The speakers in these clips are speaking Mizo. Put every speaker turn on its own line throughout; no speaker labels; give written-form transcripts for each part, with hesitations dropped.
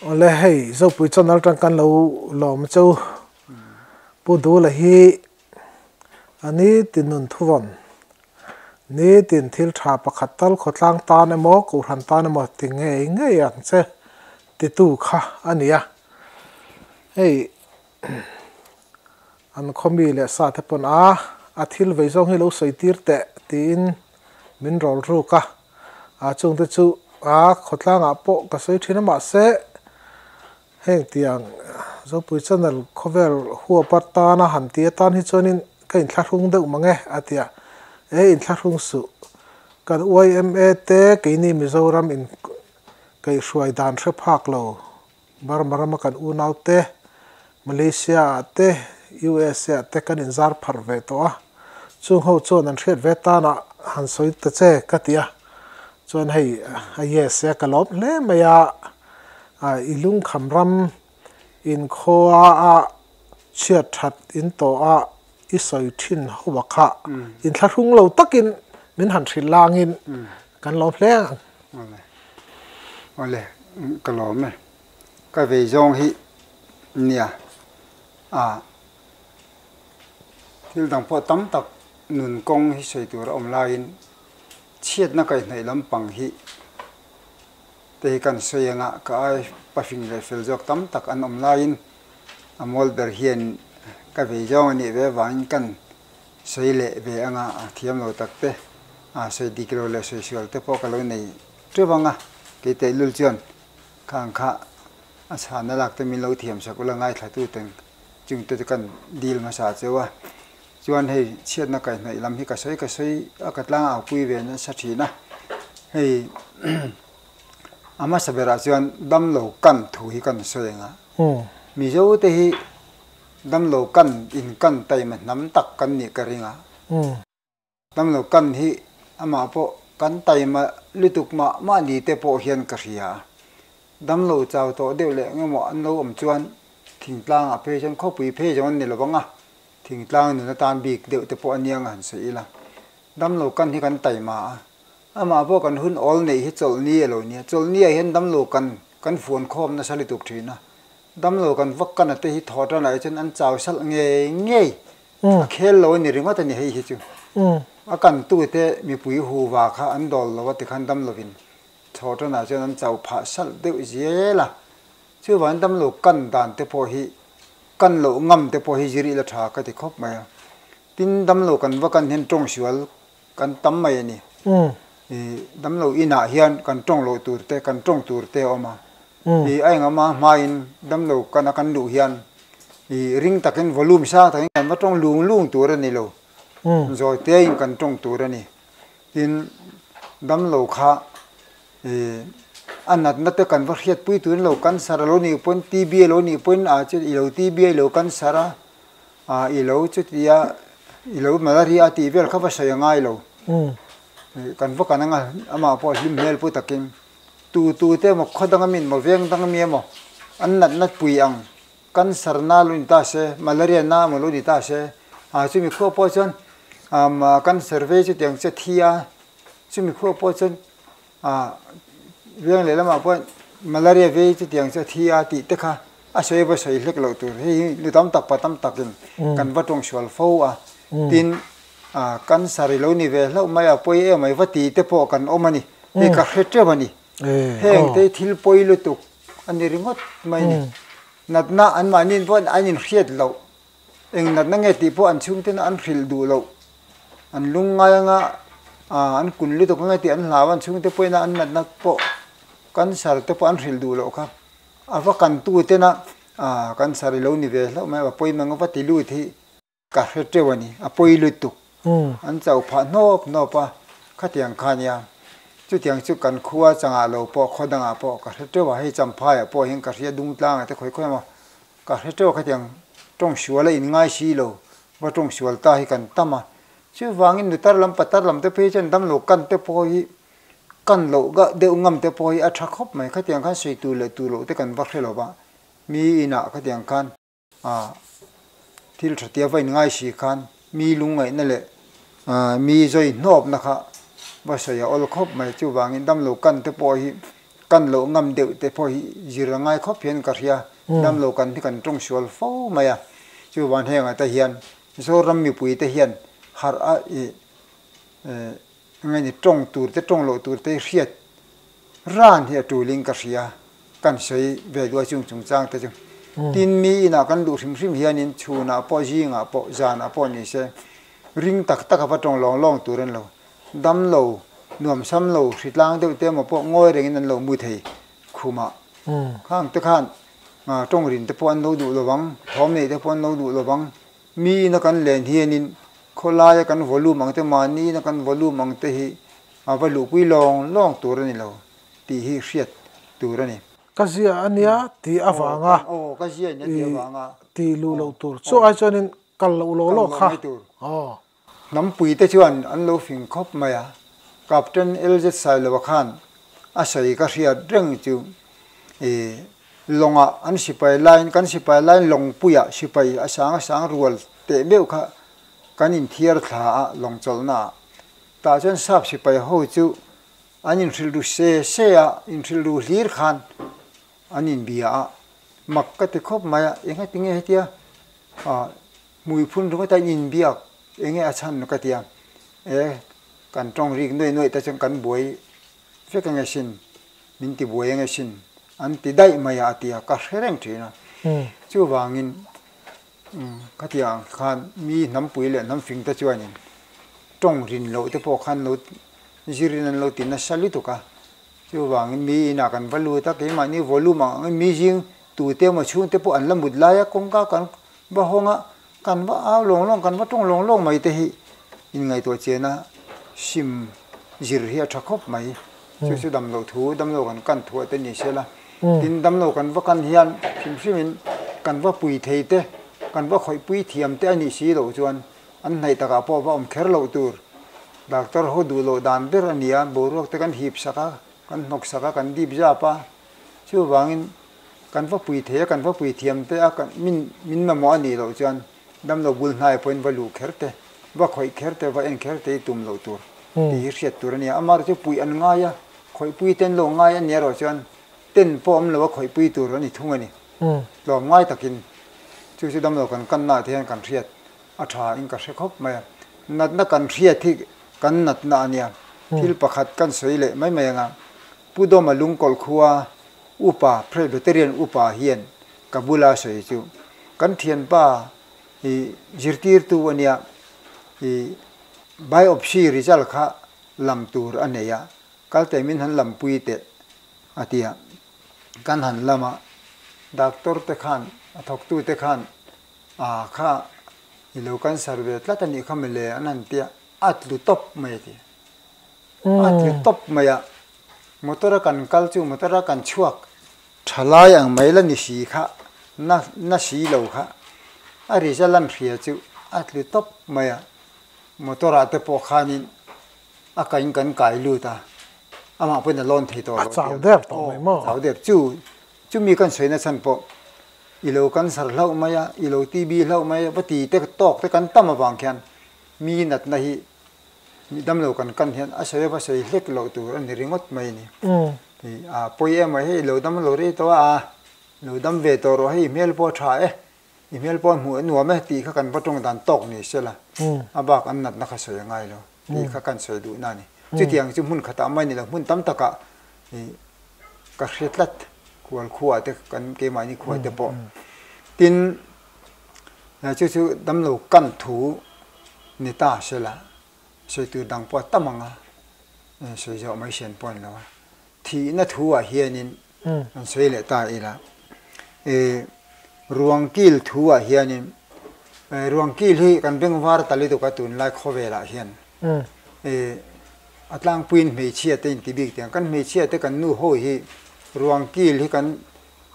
Awle hei Zopui channel atang kan lo lawm a cheu. Pu Dula hi a nitin nun thuvawn, nitin thil tha pakhat tal khawtlang tan emaw kohhran tan emaw ti ngei ngei ang che titu kha a ni a. Hei an khawmi leh sa te pawn a a thil vei zawng hi lo sawi tir teh tiin min rawl ruk a, a chungte chu a khawtlangah pawh ka sawi thin a mahse heng tiang Zopui channel khawvel huap atana han ti atan hi chuanin ka inthlahrung deuh mang e a ti a, e inthlahrung suh kan yma te keini Mizoram in kaihhruai dan hre phak lo Burma rama kan unau te Malaysia ah te USA ah te kan inzar pharh ve tawh a, chung ho chuan an hriat ve tanah han sawi ta che ka ti a, chuan hei a yes e ka lawm hle mai a. I lungkham ram inkhua a chhiat that in tawh a i sawi thin ho a kha inthlahrung lo takin min han hrilh langin kan lawm hle ang.
Awle awle ka lawm e ka vei zawng hi nia a thil dang pawh tam tak nun kawng hi sawi tur a awm laiin chhiatna kaihhnawih lampang hi te hi kan sawi anga ka ai pahring leh fel zawk tam tak an awm laiin a mawl ber hian ka vei zawng a nih ve avangin kan sawi leh ve anga a thiam lo tak te a sawi dik lo leh sawi sual te pawh ka lo nei teuh anga kei tehlul chuan khang kha a chhana lak te min lo thiam sak ula ngaithla tu ten chung te chu kan dil hmasa cheu a chuan hei chhiatna kaihhnawih lam hi ka sawi ka sawi a ka tlang au pui ve nasa thin a hei a hmasa berah chuan damlo kan thu hi kan sawi ang a Mizo te hi damlo kan in kan taima hnam tak kan nih ka ring a. Damlo kan hi amah pawh kan taima lutuk mah mah ni te pawh hian ka hria a. Damlo chau tawh deuh leh engemaw an lo awm chuan thingtlangah phei chuan khawpui phei zawng an ni lo vang a, thingtlang nun atan bik deuh te pawh a nia nga han sawi ila. Damlo kan hi kan taima a, amah pawh kan hun awl neih hi chawlhni a lo nia. Chawlhni ah hian damlo kan kan fuan khawm nasa lutuk thin a. Damlo kan vak kana te hi thaw tanah hi chuan an chau salh ngei ngei. A khel lo a ni ringawt a ni hei hi chu. A kantute mipui huva kha an dawl lo a tikhan dam lovin chho tanah chuan an chau phah salh deuh zel a. Chuvangin dam lo kan dan te pawh hi kan loh ngam te pawh hi zir ila tha ka ti khawp mai a. Tin dam lo kan va kan hian tawng sual kan tam mai a ni. Dam lo inah hian kan tawng loh tur te kan tawng tur te a awm a. I a engama hmain dam lo kan a kan luh hian i ring takin volume sang takin kan va tawng lung lung tur a ni lo. Zawi tein kan tawng tur a ni. Tin, dam lo kha i a natna te kan va hriatpui turin lo cancer a lo nih pawn TB a lo nih pawn a chu i lo TB a i lo cancer a, a i lo chutia i lo malaria a tih vel kha va sawi a ngai lo. Kan va kan anga amah pawh hlim hmel pu takin Tu tu te emaw khaw dang amin emaw veng dang ami emaw an natna pui ang cancer na lo ni ta se malaria na emaw lo ni ta se ah chumi khuah pawh chuan ah cancer vei chu tiang chu a thi a chumi khuah pawh chuan ah veng leh lamah pawh malaria vei chu tiang chu a thi a tih te kha a sawi va sawi hlek loh tur hei hi nu tam tak pa tam takin kan va tawng sual fo a tin ah cancer i lo ni ve hlauh mai a pawi em mai va ti te pawh kan awm a ni. Hei ka hre teuh a ni. Heng te hi thil pawi lutuk a ni ringawt mai a ni. Natna anmahni pawh an inhriat loh, eng natna nge tih pawh an chhungten an hrilh duh loh, an lungngai anga an kun lutuk anga tih an hlau a, an chhungte pawhin an natna pawh cancer te pawh an hrilh duh loh kha. A va kantu tena cancer i lo ni ve hlauh mai a, pawi mang a va ti lut hi. Ka hre teuh a ni, a pawi lutuk. An chauh phah hnawp hnawp a, khatiang kha nia. Chutiang chu kan khua changah lo pawh, khaw dangah pawh ka hre teuh a, hei Champhaiah pawh hian ka hria Dungtlangah te khawi khawi emaw ka hre teuh a, khatiang tawng sual a inngai si lo, va tawng sual ta hi kan tam a. Chuvangin nutar lam patar lam te phei chuan damlo kan te pawh hi kan loh deuh ngam te pawh hi a tha khawp mai, khatiang khan sawi tur leh tur loh te kan va hre lo va, mi inah khatiang khan. A thil tha tia va inngai si khan mi lungngaihna leh mi zawi hnawpna kha va sawi a awl khawp mai. Chuvangin damlo kan te pawh hi kan loh ngam deuh te pawh hi zir a ngai khawp hian ka hria. Dam lo kan hi kan tawng sual fo mai a. Chuvan hengah te hian Zoram mipui te hian harh a i nge ni tawng tur te tawng loh tur te hi hriat ran hi a tulin ka hria. Kan sawi ve duai chung chungchang te chu. Tin mi inah kan luh hrim hrim hianin chhunah pawh zingah pawh zanah pawh ni se ring tak tak a va tawng lawng lawng tur an lo. Dam lo, nuam sam lo, hritlang deuh te emaw pawh ngawi rengin an lo mu thei khumah. Khang te khan tawng rin te pawh an lo duh lovang, thawm neih te pawh an lo duh lovang. Mi ina kan len hianin khawlaia kan volume ang te, mahni ina kan volume ang te hi a va luhpui lawng lawng tur a ni lo tih hi hriat tur a ni.
Ka zia a nia tih avanga tih luh loh tur. Chu ai chuanin kal loh law law kha.
Hnampui te chuan an lo fing khawp mai a, Captain LZ Sailova khan a sawi ka hriat reng chu i lawngah an sipai laiin kan sipai laiin lawngpuiah sipai a sang a sang rual teh meuh kha kan inthiar thla a lawng chawlhna ah tah chuan sap sipai ho chu an inhrilh ru se se a, inhrilh ru hlir khan an inbia a, mak ka ti khawp mai a, engatinge hetia ah Hmui phun ringawt a inbiak enge a chhan ka ti a, e kan tawng rik nuaih nuaih te chuan kan buai vek ange sin, min ti buai ange sin an ti daih mai a a ti a, ka hre reng thin a. Chuvangin khatiang khan mi hnampui leh hnamfing te chuanin tawng rin loh te pawh khan lo zirin an lo ti nasa lutuk a, chuvangin mi inah kan va lut a, keimahni volume ang angin mi zing tute emaw chhungte pawh an la mut lai a, kawngka kan Va hawnga kan va au lawng lawng, kan va tawng lawng lawng mai te hi inngaihtuah chiana sim zir hi a tha khawp mai. Chu chu damlo thu, damlo kan kan thuah te ni se la. Tin, damlo kan va kan hian hrim hrimin kan va pui thei te, kan va khawih pui thiam te a nih si loh chuan an hnaih takah pawh va awm kher loh tur. Doctor ho duh loh dan ber a ni a, boruak te kan hip sak a, kan hnawk sak a, kan dip zap a. Chuvangin Kan va pui thei a, kan va pui thiam te a, min min mamawh a nih loh chuan damlo bul hnai pawhin va luh kher te, va khawih kher te, va en kher te hi tum loh tur tih hi hriat tur a ni a. Amaherawhchu chu puih an ngai a, khawihpui te an lo ngai a nih erawh chuan ten pawh awm lo a khawihpui tur a ni thung a ni. Tlawm ngai takin chu chu damlo kan kannaah te hian kan hriat a tha in ka hre khawp mai a. Natna kan hriat hi kan natna a nia, thil pakhat kan sawi leh mai mai anga Pu Dawma lungkawlh khua Upa, Presbyterian Upa hian ka bula sawi chu kan thianpa i zirtirtu a nia, i biopsy result kha lam tur a nei a, kal teh min han lampui teh a ti a, kan han lam a, doctor te khan, a thawktu te khan a kha i lo cancer ve tlat a nih kha mawle an han tia, a tlu tawp mai a ti. A tlu tawp mai a, motor a kan kal chu motor a kan chhuak tha lai ang mai la ni si kha, na na si lo kha a result an hria chu a tlu tawp mai a, motor ah te pawh khanin a kain kan kai lut a, amah pawhin a lawn thei tawh lo
A chau der tawh mai maw?
Chau der chu chumi kan sawi na chhan pawh i lo cancer hlauh mai a, i lo TB hlauh mai a, va ti te tawk te kan tam avang khian mi natna hi Mi damlo kan kan hian a sawi ava sawi hlek loh tur a ni ringawt mai a ni. A pawi em a hei lo dam lo rei tawh a, lo dam ve tawh rawh hei i hmel pawh a tha e, i hmel pawh a hmuh a nuam e tih kha kan va tawng dan tawk ni se la, a bak an natna kha sawi a ngai lo tih kha kan sawi duhna a ni. Chutiang chu hmun khatah mai ni lo, hmun tam takah ka hre tlat kual khuaah te kan keimahni khuaah te pawh. Tin, chu chu damlo kan thu ni ta se la, sawi tur dang pawh a tam ang a, sawi zawh mai sian pawh a ni lo a. Thihna thu ah hianin an sawi leh ta ila, ruang kil thu ah hianin, ruang kil hi kan bengvar ta lutuk a tunlai khawvelah hian, a tlangpuiin hmeichhia te inti bik tih ang, kan hmeichhia te kan nu ho hi ruang kil hi kan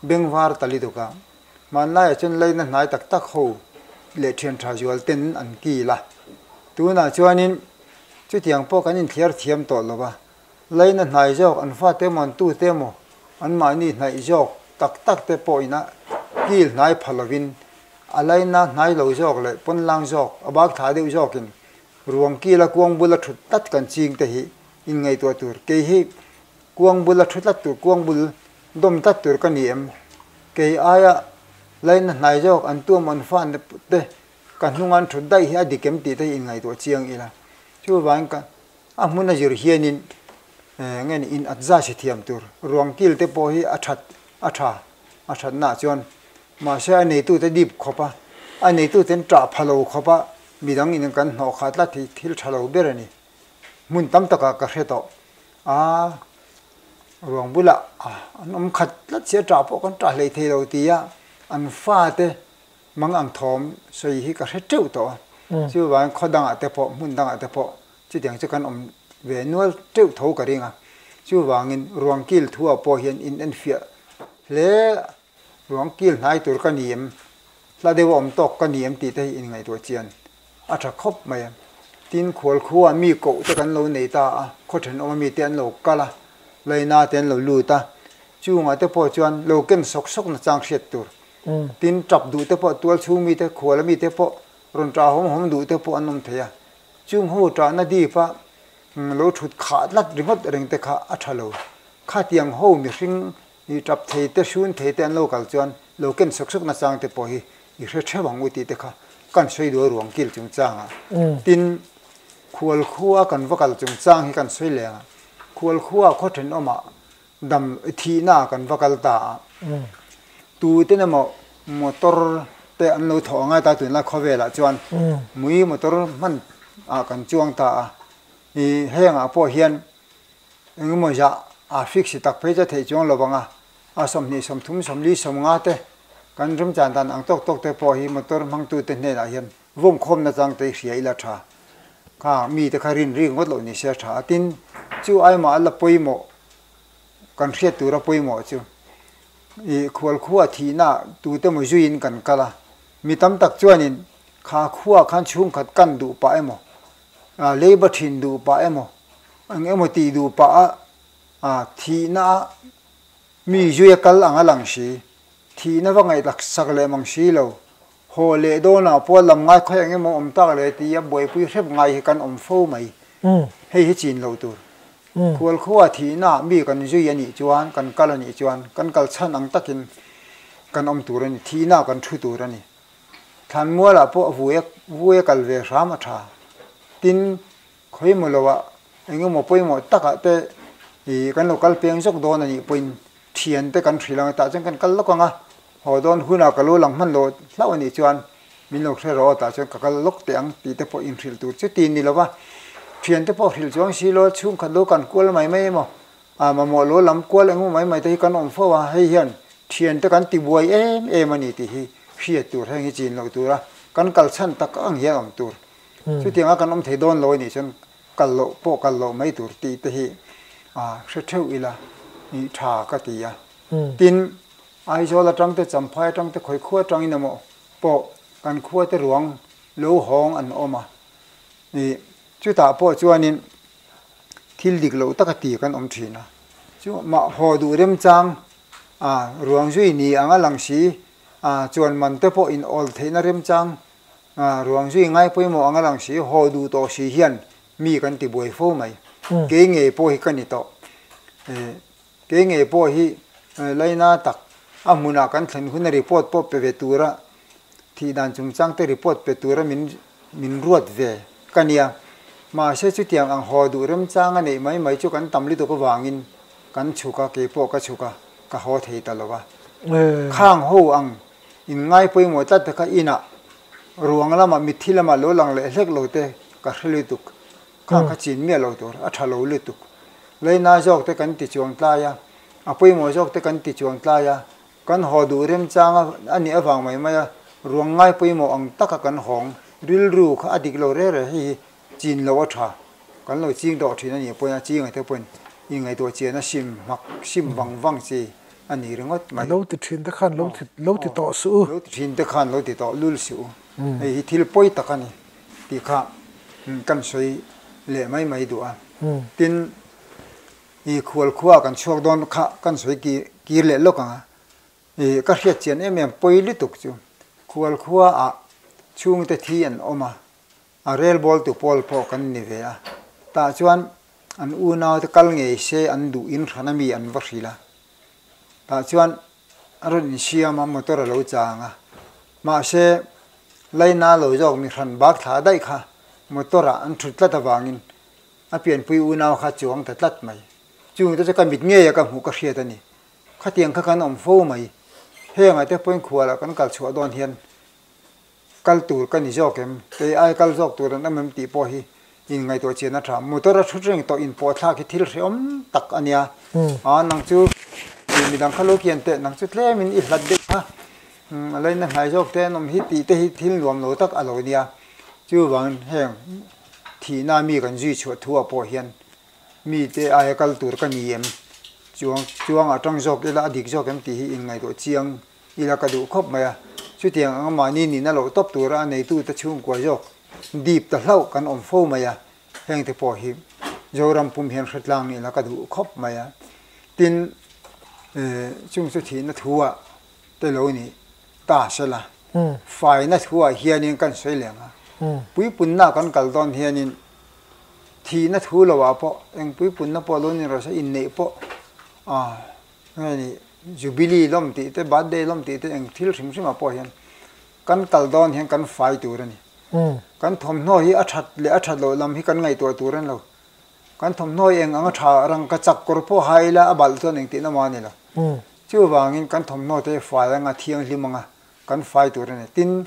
bengvar ta lutuk a. Hmanlaiah chuan leina hnai tak tak ho leh thian tha zual ten an kil a, tunah chuanin chutiang pawh kan inthliar thiam tawh lo va, leina hnai zawk an fate emaw an tute emaw anmahni hnaih zawk tak tak te pawh ina kil hnai pha lovin a leina hnai lo zawk leh pawnlang zawk a bak thla deuh zawkin ruang kila kuang bula thut tlat kan ching te hi inngaihtuah tur kei hi. Kuang bula thu tlat tur, kuang bul dawm tlat tur ka ni em? Kei aia laina hnai zawk an tuam an fan te ka hnunga an thut daih hi a dik em tih te hi inngaihtuah chiang ila. Chuvangin ka a hmun a zir hianin nge ni in at za si thiam tur ruang kil te pawh hi a that a tha a thatnaah chuan mahse a neitute dip khawp a, a neituten ṭah pha lo khawp a midang in kan hnawh khat tlat hi thil tha lo ber a ni. Hmun tam takah ka hre tawh a, ruang bulah an awm khat tlat si a ṭah pawh kan ṭah hlei thei lo tia an fate mang ang thawm sawi hi ka hre teuh tawh a. Chuvangin khaw dangah te pawh hmun dangah te pawh chutiang chu kan awm ve nual teuh tho ka ring a. Chuvangin ruang kil thuah pawh hian in enfiah hle Ruang kil hnai tur ka ni em? Hla deuh a awm tawk ka ni em tih te hi inngaihtuah chian a tha khawp mai a. Tin, khual khua mi koh te kan lo nei ta a, khaw thenawm ami te an lo kal a, laina te an lo lut a, chungah te pawh chuan lo ken sawk sawk na chang hriat tur. Tin, tap duh te pawh tual chhung mi te, khual ami te pawh rawn tah hawm hawm duh te pawh an awm thei a. Chung ho tahna dip a lo thut khah tlat ringawt reng te kha a tha lo. Khatiang ho mihring I tap thei te, hrun thei te an lo kal chuan lo ken sawk sawk nachang te pawh hi i hre theuh ang u tih te kha kan sawi duh a ruang kil chungchang ah. Tin, khual khua kan va kal chungchang hi kan sawi leng a, khual khua khaw thenawm ah dam thihna ah kan va kal ta a, tu ten emaw motor te an lo thawh angai ta tunlai khawvel ah chuan mui motor hman ah kan chuang ta a, i heng ah pawh hian Engemaw zah a fix tak phei chu a theih chuang lo vang a, a 20, 30, 40, 50 te kan remchan dan ang tawk tawk te pawh hi motor hmangtute hnenah hian vawmkhawmna chang te hi hria ila tha. Kha mite kha rin rik ngawt loh ni se a tha a, tin chu aimah a la pawimawh kan hriat tura pawimawh chu ih khual khua thihna tute maw zuiin kan kal a, mi tam tak chuanin kha khua khan chhungkhat kan duh pah emaw leiba thin duh pah emaw Eng emaw tih duh pah a thihna a mi zui a kal ang a lang si. Thihna va ngaihtlak sak leh mang si lo. Haw leh dawnah pawh lam ngai khawi eng emaw awm tak leh tia buaipui hrep ngai hi kan awm fo mai. Hei hi chin lo tur. Khual khua thihna ah mi kan zui a nih chuan, kan kal a nih chuan, kan kal chhan ang takin kan awm tur a ni. Thihna ah kan thu tur a ni. Thlanmualah pawh vui a kal ve hram a tha. Tin, Khawimaw loah eng emaw pawimawh takah te ih kan lo kal peng zawk dawn a nih pawhin thian te kan hrilh ang tah chuan kan kal lawk ang a, haw dawn hunah ka lo lang hman lo hlauh a nih chuan min lo hre rawh aw tah chuan ka kal lawk teh ang tih te pawh inhrilh tur chu ti ni lo va, thian te pawh hrilh chuang si lo chhungkhat lo kan kual mai mai emaw ah mamawh lo lam kual eng emaw mai mai te hi kan awm fo a, hei hian thian te kan ti buai em em a ni tih hi hriat tur heng hi chin loh tura kan kal chhan tak ang hian awm tur. Chutianga kan awm thei dawn lo a nih chuan kal loh pawh kal loh mai tur tih te hi hre theuh ila nih tha ka ti a. Tin, Aizawl atang te, Champhai atang te, khawi khua atangin emaw pawh kan khua te ruang lo hawng an awm a. Ih chutah pawh chuanin thil dik loh taka ti kan awm thin a. Chu mah haw duh remchang ruang zui ni anga lang si chuan man te pawh in awl theihna remchang Ruang zui ngai pawimawh anga lang si, haw duh tawh si hian mi kan ti buai fo mai. Kei ngei pawh hi ka ni tawh. Kei ngei pawh hi laina tak a hmunah kan thlen huna report pawh pe ve tura thih dan chungchang te report pe tura min min ruat ve ka nia. Mahse chutiang ang haw duh remchang a neih mai mai chu kan tam lutuk avangin kan chhuk a, kei pawh ka chhuk a, ka haw thei ta lo a. Khang ho ang In ngai pawimawh tlat te kha inah ruang lamah mitthi lamah lo lang leh hlek lo te ka hre lutuk. Khang kha chin miah lo tur, a tha lo lutuk. Leina zawk te kan ti chuang tlai a, a pawimawh zawk te kan ti chuang tlai a, kan haw duh remchang a nih avang mai mai a, ruang ngai pawimawh ang taka kan hawng rilru kha a dik lo reh reh hei hi chin lo a tha. Kan lo ching tawh thin a nih pawhin a chinga te pawhin inngaihtuah chian a sim hmak sim vang vang chi a ni ringawt mai.
Lo ti thin te khan lo ti lo ti tawh suh u.
Lo ti thin te khan lo ti tawh lul suh u. Hei hi thil pawi tak a ni tih kha kan sawi leh mai mai duh a. Tin, i khual khua kan chhuak dawn kha kan sawi kir leh lawk ang a. I ka hriat chian em em pawi lutuk chu khual khua ah chhungte thi an awm a, a rel bawltu pawl pawh kan ni ve a. Tah chuan. An unau te kal ngei se an duh in hran ami an va hrilh a. Tah chuan a rawn insiam a, motor a lo chang a. Mahse, Laina lo zawk mi hran bak thla daih kha motor ah an thut tlat avangin a pianpui unau kha chuang ta tlat mai. Chung te chu ka mit ngei a ka hmuh ka hriat a ni. Khatiang kha kan awm fo mai. Hengah te pawhin khualah kan kal chhuah dawn hian kal tur ka ni zawk em, kei ai kal zawk tur an awm em tih pawh hi in ngaihtuah chian a tha. Motor a thut reng tawh in pawh thlak hi thil hrehawm tak a nia. Aa nang chu midang kha lo kian teh, nang chu tlemin i hlat deuh kha a laina hnai zawk te an awm hi tih te hi thil nuam lo tak a lo nia. Chuvangin heng thihna mi kan zui chhuah thu ah pawh hian mite aia kal tur ka ni em, chuang chuang atang zawk ila a dik zawk em tih hi in ngaihtuah chiang ila ka duh khawp mai a, chutiang anga mahni nihna loh tawp tura a neitute chhungkua zawk dip ta hlauh kan awm fo mai a, hengte pawh hi Zoram pum hian hre tlang ila ka duh khawp mai a, tin chung chu thihna thu ah te lo ni ta sela, faina thu ah hianin kan sawi leng a, puipunna kan kal dawn hianin thihna thu lo ah pawh eng puipunna pawh lo ni rawh se inneih pawh ah nge ni Jubilee lawm tih te birthday lawm tih te eng thil hrim hrim ah pawh hian kan kal dawn hian kan fai tur a ni. Kan thawmhnaw hi a that leh a that loh lam hi kan ngaihtuah tur a ni lo. Kan thawmhnaw hi eng anga tha rangka chak kawr pawh hai ila a balh chuan engtihna mah a ni lo. Chuvangin kan thawmhnaw te fai anga thianghlim anga kan fai tur a ni. Tin,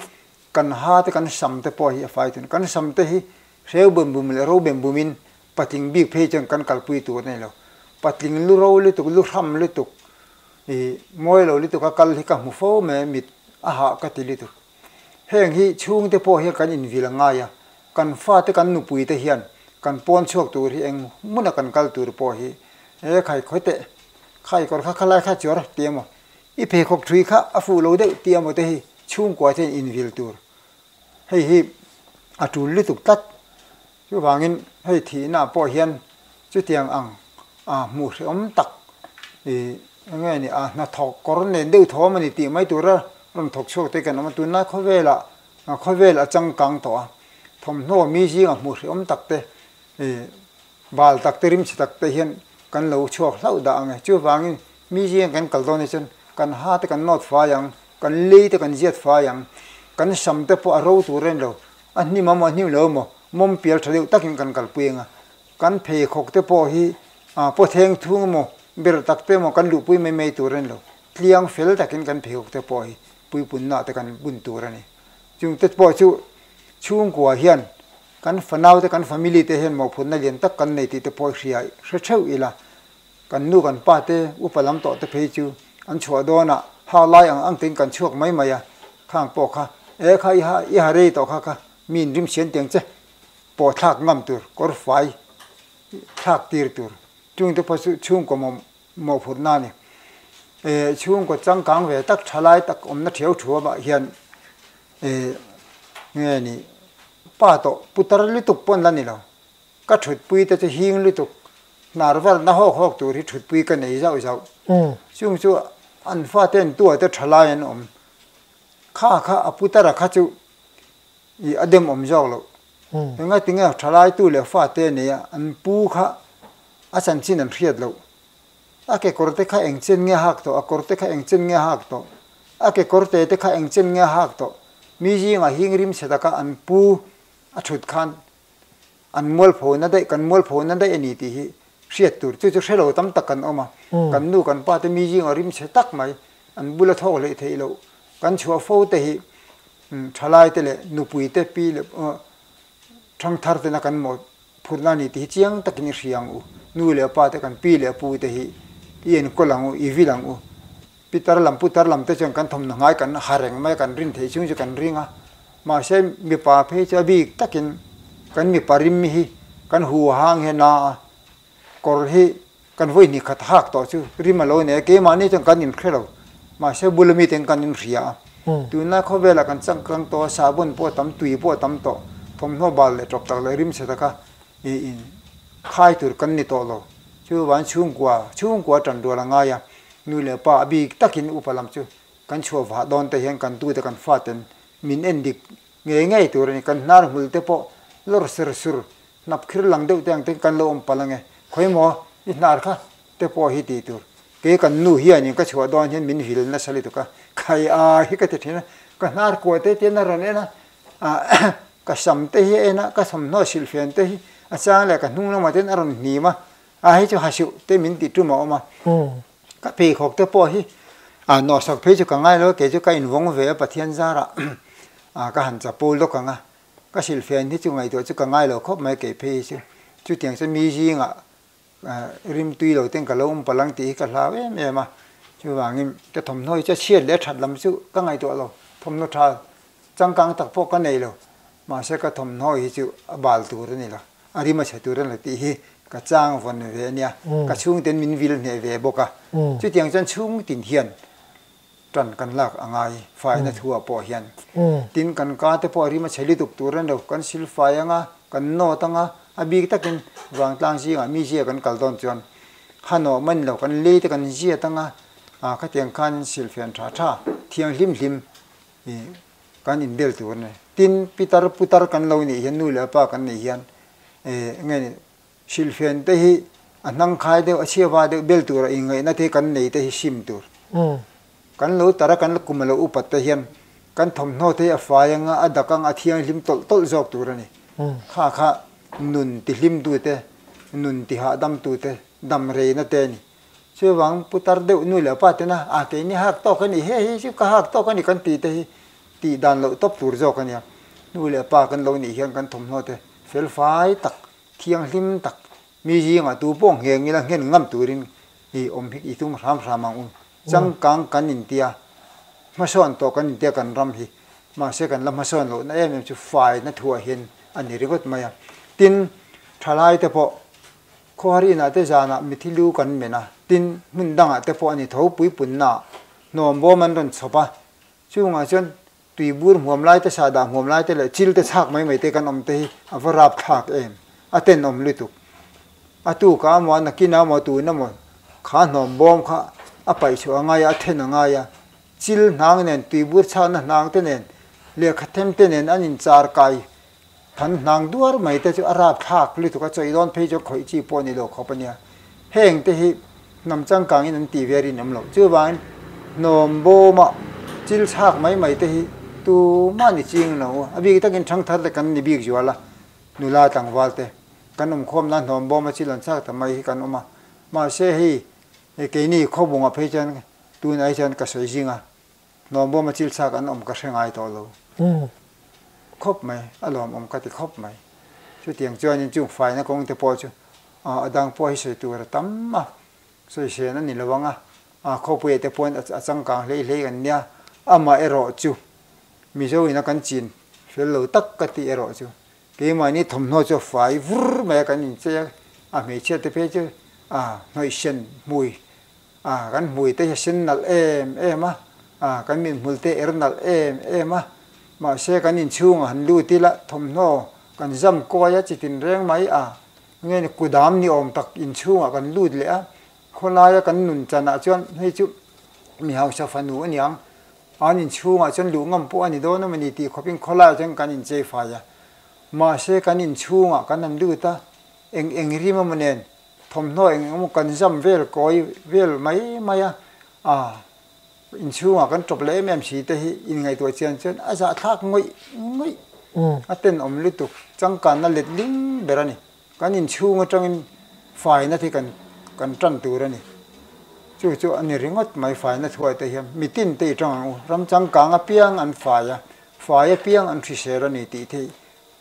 kan ha te kan sam te pawh hi a fai tur a ni. Kan sam te hi hreu bem bum leh ro bem bumin Patling bik phei chuan kan kalpui tur a ni lo. Patling lu ro lutuk, lu hram lutuk, ih mawi lo lutuk a kal hi ka hmu fo mai a, mit a hah ka ti lutuk. Heng hi chhungte pawh hian kan invil a ngai a, kan fate kan nupui te hian kan pawn chhuak tur hi eng hmuna kan kal tur pawh hi e khai khawi teh, khai kawr kha khalai kha chuar ti emaw, i pheikhawk thui kha a fuh lo deuh ti emaw te hi chhungkua te hian invil tur. Hei hi a tul lutuk tlat. Chuvangin hei thihna pawh hian chutiang ang a hmuh hrehawm tak ih eng nge ni a hnathawk kawr nen deuh thawm a ni tih mai tura rawn thawk chhuak te kan awm a. Tunlai khawvelah khawvel a changkang tawh a, thawmhnaw mi zinga hmuh hrehawm tak te ih bal tak te rimchhe tak te hian kan lo chhuak hlauh dah ang e. Chuvangin mi zinga kan kal dawn hi chuan kan ha te kan nawt fai ang, kan lei te kan ziat fai ang, kan sam te pawh a ro tur a ni lo. A hnim a maw a hnim lo maw mawm pial tha deuh takin kan kalpui ang a, kan pheikhawk te pawh hi pawtheng thung emaw ber tak te emaw kan luhpui mai mai tur a ni lo, tliang fel takin kan pheikhawk te pawh hi puipunna te kan bun tur a ni. Chung te pawh chu chhungkua hian kan fanau te kan family te hian mawhphurhna lian tak kan nei tih te pawh hria hre theuh ila, kan nu kan pa te upa lam tawh te phei chu an chhuah dawnah ha lai ang ang tein kan chhuak mai mai a, khang pawh kha e kha i ha i ha rei tawh kha kha mi in rim sian tiang che pawh thlak ngam tur kawr fai thlak tir tur chung te pawh chu chhungkaw mawh mawhphurhna a ni. E chhungkaw changkang ve tak thalai tak awmna thiau thuamah hian e nge ni pa tawh putar lutuk pawn la ni lo. Ka thutpui te chu hing lutuk, hnar valna hawk hawk tur hi thutpui ka nei zauh zauh. Chung chu an fate an tua te tha lai an awm. Kha kha a putara kha chu i a dem awm zawk loh. Enga tinge tha lai tu leh fate a nei a, an pu kha a chanchin an hriat loh. A kekawr te kha eng chen nge a hak tawh, a kawr te kha eng chen nge a hak tawh, a kekawr te te kha eng chen nge a hak tawh. Mi zingah hing rim chhe taka an pu a thut khan An mualphona daih, kan mualphona daih a ni tih hi hriat tur. Chu chu hre lo tam tak kan awm a. Kan nu kan pa te mi zingah rim chhe tak mai, an bula thawk hleih theih loh kan chhuah fo te hi thalai te leh nupui te pi leh thangthar tena kan mawhphurhna a ni tih hi chiang takin i hria ang u. Nu leh pa te kan pi leh pu te hi i enkawl ang u, i vil ang u. Pitar lam putar lam te chuan kan thawmhnaw ngai kan ha reng mai a, kan rin theih chhung chu kan ring a. Mahse mipa phei chu a bik takin kan mipa rim hi kan hu hang hian a kawr hi kan vawi hnih khat hak tawh chu rim a lo nei a, keimahni chuan kan inhre lo. Mahse bula mite kan inhria a, tunlai khawvelah kan changkang tawh a, sahbawn pawh a tam, tui pawh a tam tawh, thawmhnaw bal leh tawp tak leh rim chhe taka i in khai tur kan ni tawh lo. Chuvan chhungkua chhungkua tan rual a ngai a, nu leh pa a bik takin upa lam chu kan chhuah vah dawn te hian kan tute kan faten min en dik ngei ngei tur a ni. Kan hnar hmul te pawh lawr ser sur hnap khir lang deuh te ang ten kan lo awm palh ang e. Khawi maw i hnar kha te pawh hi tih tur. Kei kan nu hianin ka chhuah dawn hian min vil nasa lutuk a, khai a hi ka ti thin a, ka hnar kuah te te hian a rawn en a, ah ka sam te hi a en a, ka thawmhnaw silhfian te hi a chang leh ka hnung lamah te hian a rawn hnim a, a hei chu ha suh te min tih tum a awm a, ka pheikhawk te pawh hi ah nawhsak phei chu ka ngai lo a, kei chu ka invawng ve a Pathian zarah ah ka han chapo lawk ang a, ka silhfian hi chu ngaihtuah chu ka ngai lo khawp mai kei phei hi chu, chutiang chu mi zingah Rimtui lo ten ka lo awm palh ang tih hi ka hlau em em a, chuvangin ka thawmhnaw hi chu a chhiat leh a that lam chu ka ngaihtuah lo, thawmhnaw tha changkang tak pawh ka nei lo, mahse ka thawmhnaw hi chu a bal tur a ni lo, a rim a chhe tur a ni lo tih hi ka chang vawn ve a nia, ka chhungten min vil hneh ve bawk a, chutiang chuan chhungtin hian tan kan lak a ngai faina thuah pawh hian tin kan ka te pawh a rim a chhe lutuk tur a ni lo, kan silfai anga kan nawt anga a bik takin vangtlang zingah mi zia kan kal dawn chuan hanawh man lo kan lei te kan ziat anga ah khatiang khan silfian tha tha thianghlim hlim ih kan inbel tur a ni. Tin pitar putar kan lo nih hian nu leh pa kan nih hian eh nge ni Silhfian te hi a hnangkhai deuh, a chhiava deuh bel tura inngaihna te kan nei te hi sim tur. Kan lo tar a, kan kum a lo upat te hian kan thawmhnaw te hi a fai anga, a dak anga, a thianghlim tawlh tawlh zawk tur a ni. Kha kha nun tihlim tu te, nun tihahdam tu te, dam reina te a ni. Chuvang putar deuh nu leh pa tena a keini hak tawk a ni, hei hi chu ka hak tawk a ni kan tih te hi tih dan loh tawp tur zawk a nia. Nu leh pa kan lo nih hian kan thawmhnaw te felfai tak Thianghlim tak mi zingah tu pawh ngheng ila nghen ngam turin i awm hi i tum hram hram ang u. Changkang kan intia, hmasawn tawh kan intia kan ram hi. Mahse kan la hmasawn lohna em em chu faina thuah hian a ni ringawt mai a. Tin, thalai te pawh khawharinah te zanah mithi lu kan men a, tin hmun dangah te pawh a ni tho puipunnaah hnawm bawm an rawn chhawp a, chungah chuan Tui bur hmuam lai te, sahdah hmuam lai te leh chil te chhak mai mai te kan awm te hi a va rap thlak em? A tenawm lutuk. A tuk a maw, a nakin a maw, tun a maw kha hnawm bawm kha a paih chhuah a ngai a, a then a ngai a. Chil hnang nen, tui bur chhakna hnang te nen, lehkha them te nen an inchar kai than hnang duar mai te chu a rap thlak lutuk a, chawi dawn phei chu khawih chi pawh a ni lo khawp a nia. Heng te hi hnam changkangin an tih ve rinawm loh. Chuvangin hnawm bawma chil chhak mai mai te hi tumah ni ching lo. A bik takin thangthar te kan ni bik zual a, nula tlangval te kan awm khawm nan hnawm bawma chil an chhak ta mai hi kan awm a. Mahse hei keini khawbungah phei chuan tunah hi chuan ka sawi zing a, Hnawm bawma chil chhak an awm ka hre ngai tawh lo khawp mai, a lawmawm ka ti khawp mai. Chutiang chuanin chung faina kawng te pawh chu a dang pawh hi sawi tur a tam a, sawi sen a ni lo ang a, a khawpuiah te pawhin a changkang hlei hlei kan nia, amah erawh chu Mizo ina kan chin fel lo tak ka tih erawh chu keimahni thawmhnaw chu a fai vur mai a, kan inchei a, a hmeichhia te phei chu a hnawihsen hmui A, kan hmui te hi a sen nalh em em a, a, kan mithmul te er nalh em em a, mahse kan inchhungah han lut ila thawmhnaw kan zam kawi a chitin reng mai a, nge ni kudam ni awm tak inchhungah kan lut leh a, khawlaia kan nun chanah chuan hei chu mi hausa fanu a niang, an inchhungah chuan luh ngam pawh a ni dawn a ni tih khawpin khawlaiah chuan kan inchei fai a, mahse kan inchhungah kan han lut a, eng eng rim emaw nen Thawmhnaw eng emaw kan zam vel kawi vel mai mai a, a inchhungah kan tawp leh em em si te hi inngaihtuah chian chuan a zahthlak ngawih ngawih a tenawm lutuk changkanna let ling ber a ni. Kan inchhung atangin faina te kan kan tan tur a ni. Chu chu a ni ringawt mai faina thuai te hian mitin te i tang ang u. Ram changkang apiang an fai a, fai apiang an hrisel a ni tih theih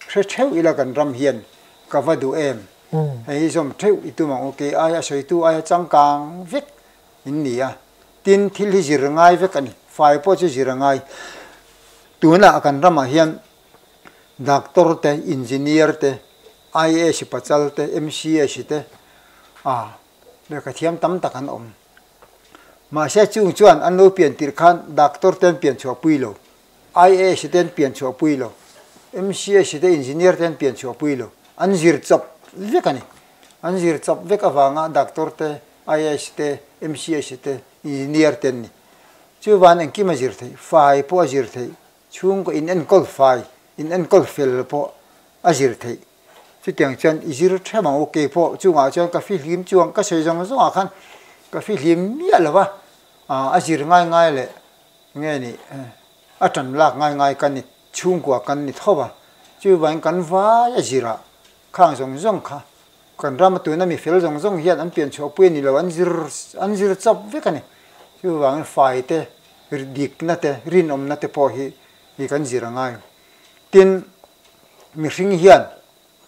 hre theuh ila kan ram hian ka va duh em. Hei hi zawm theuh i tum ang u, kei aia sawitu aia changkang vek in ni a, tin thil hi zir ngai vek a ni, fai pawh chu zir a ngai. Tunah kan ramah hian doctor te, engineer te, IAS pachal te, MCS te, ah lehkha thiam tam tak an awm. Mahse chung chuan an lo pian tirh khan doctor te an pian chhuah pui lo. IAS te an pian chhuah pui lo, MCS te Engineer te an pian chhuah pui lo, an zir chawp vek a ni. An zir chawp vek avanga Doctor te, IAS te, MCS te, Engineer te an ni. Chuvan engkim a zir theih, fai pawh a zir theih, chhungkaw in enkawl fai, in enkawl fel pawh a zir theih. Chutiang chuan i zir ṭhem ang u, kei pawh chungah chuan ka fihlim chuang ka sawi zawng zawngah khan ka fihlim miah lo va, a zir ngai ngai leh nge ni a ṭan lak ngai ngai ka ni chhungkua kan ni tho va, chuvangin kan vai a zirah khang zawng zawng kha kan rama tuna mi fel zawng zawng hian an pian chhuahpui a ni lo, an zir an zir chawp vek a ni. Chuvangin fai te, dikna te, rinawmna te pawh hi hi kan zir a ngai. Tin, mihring hian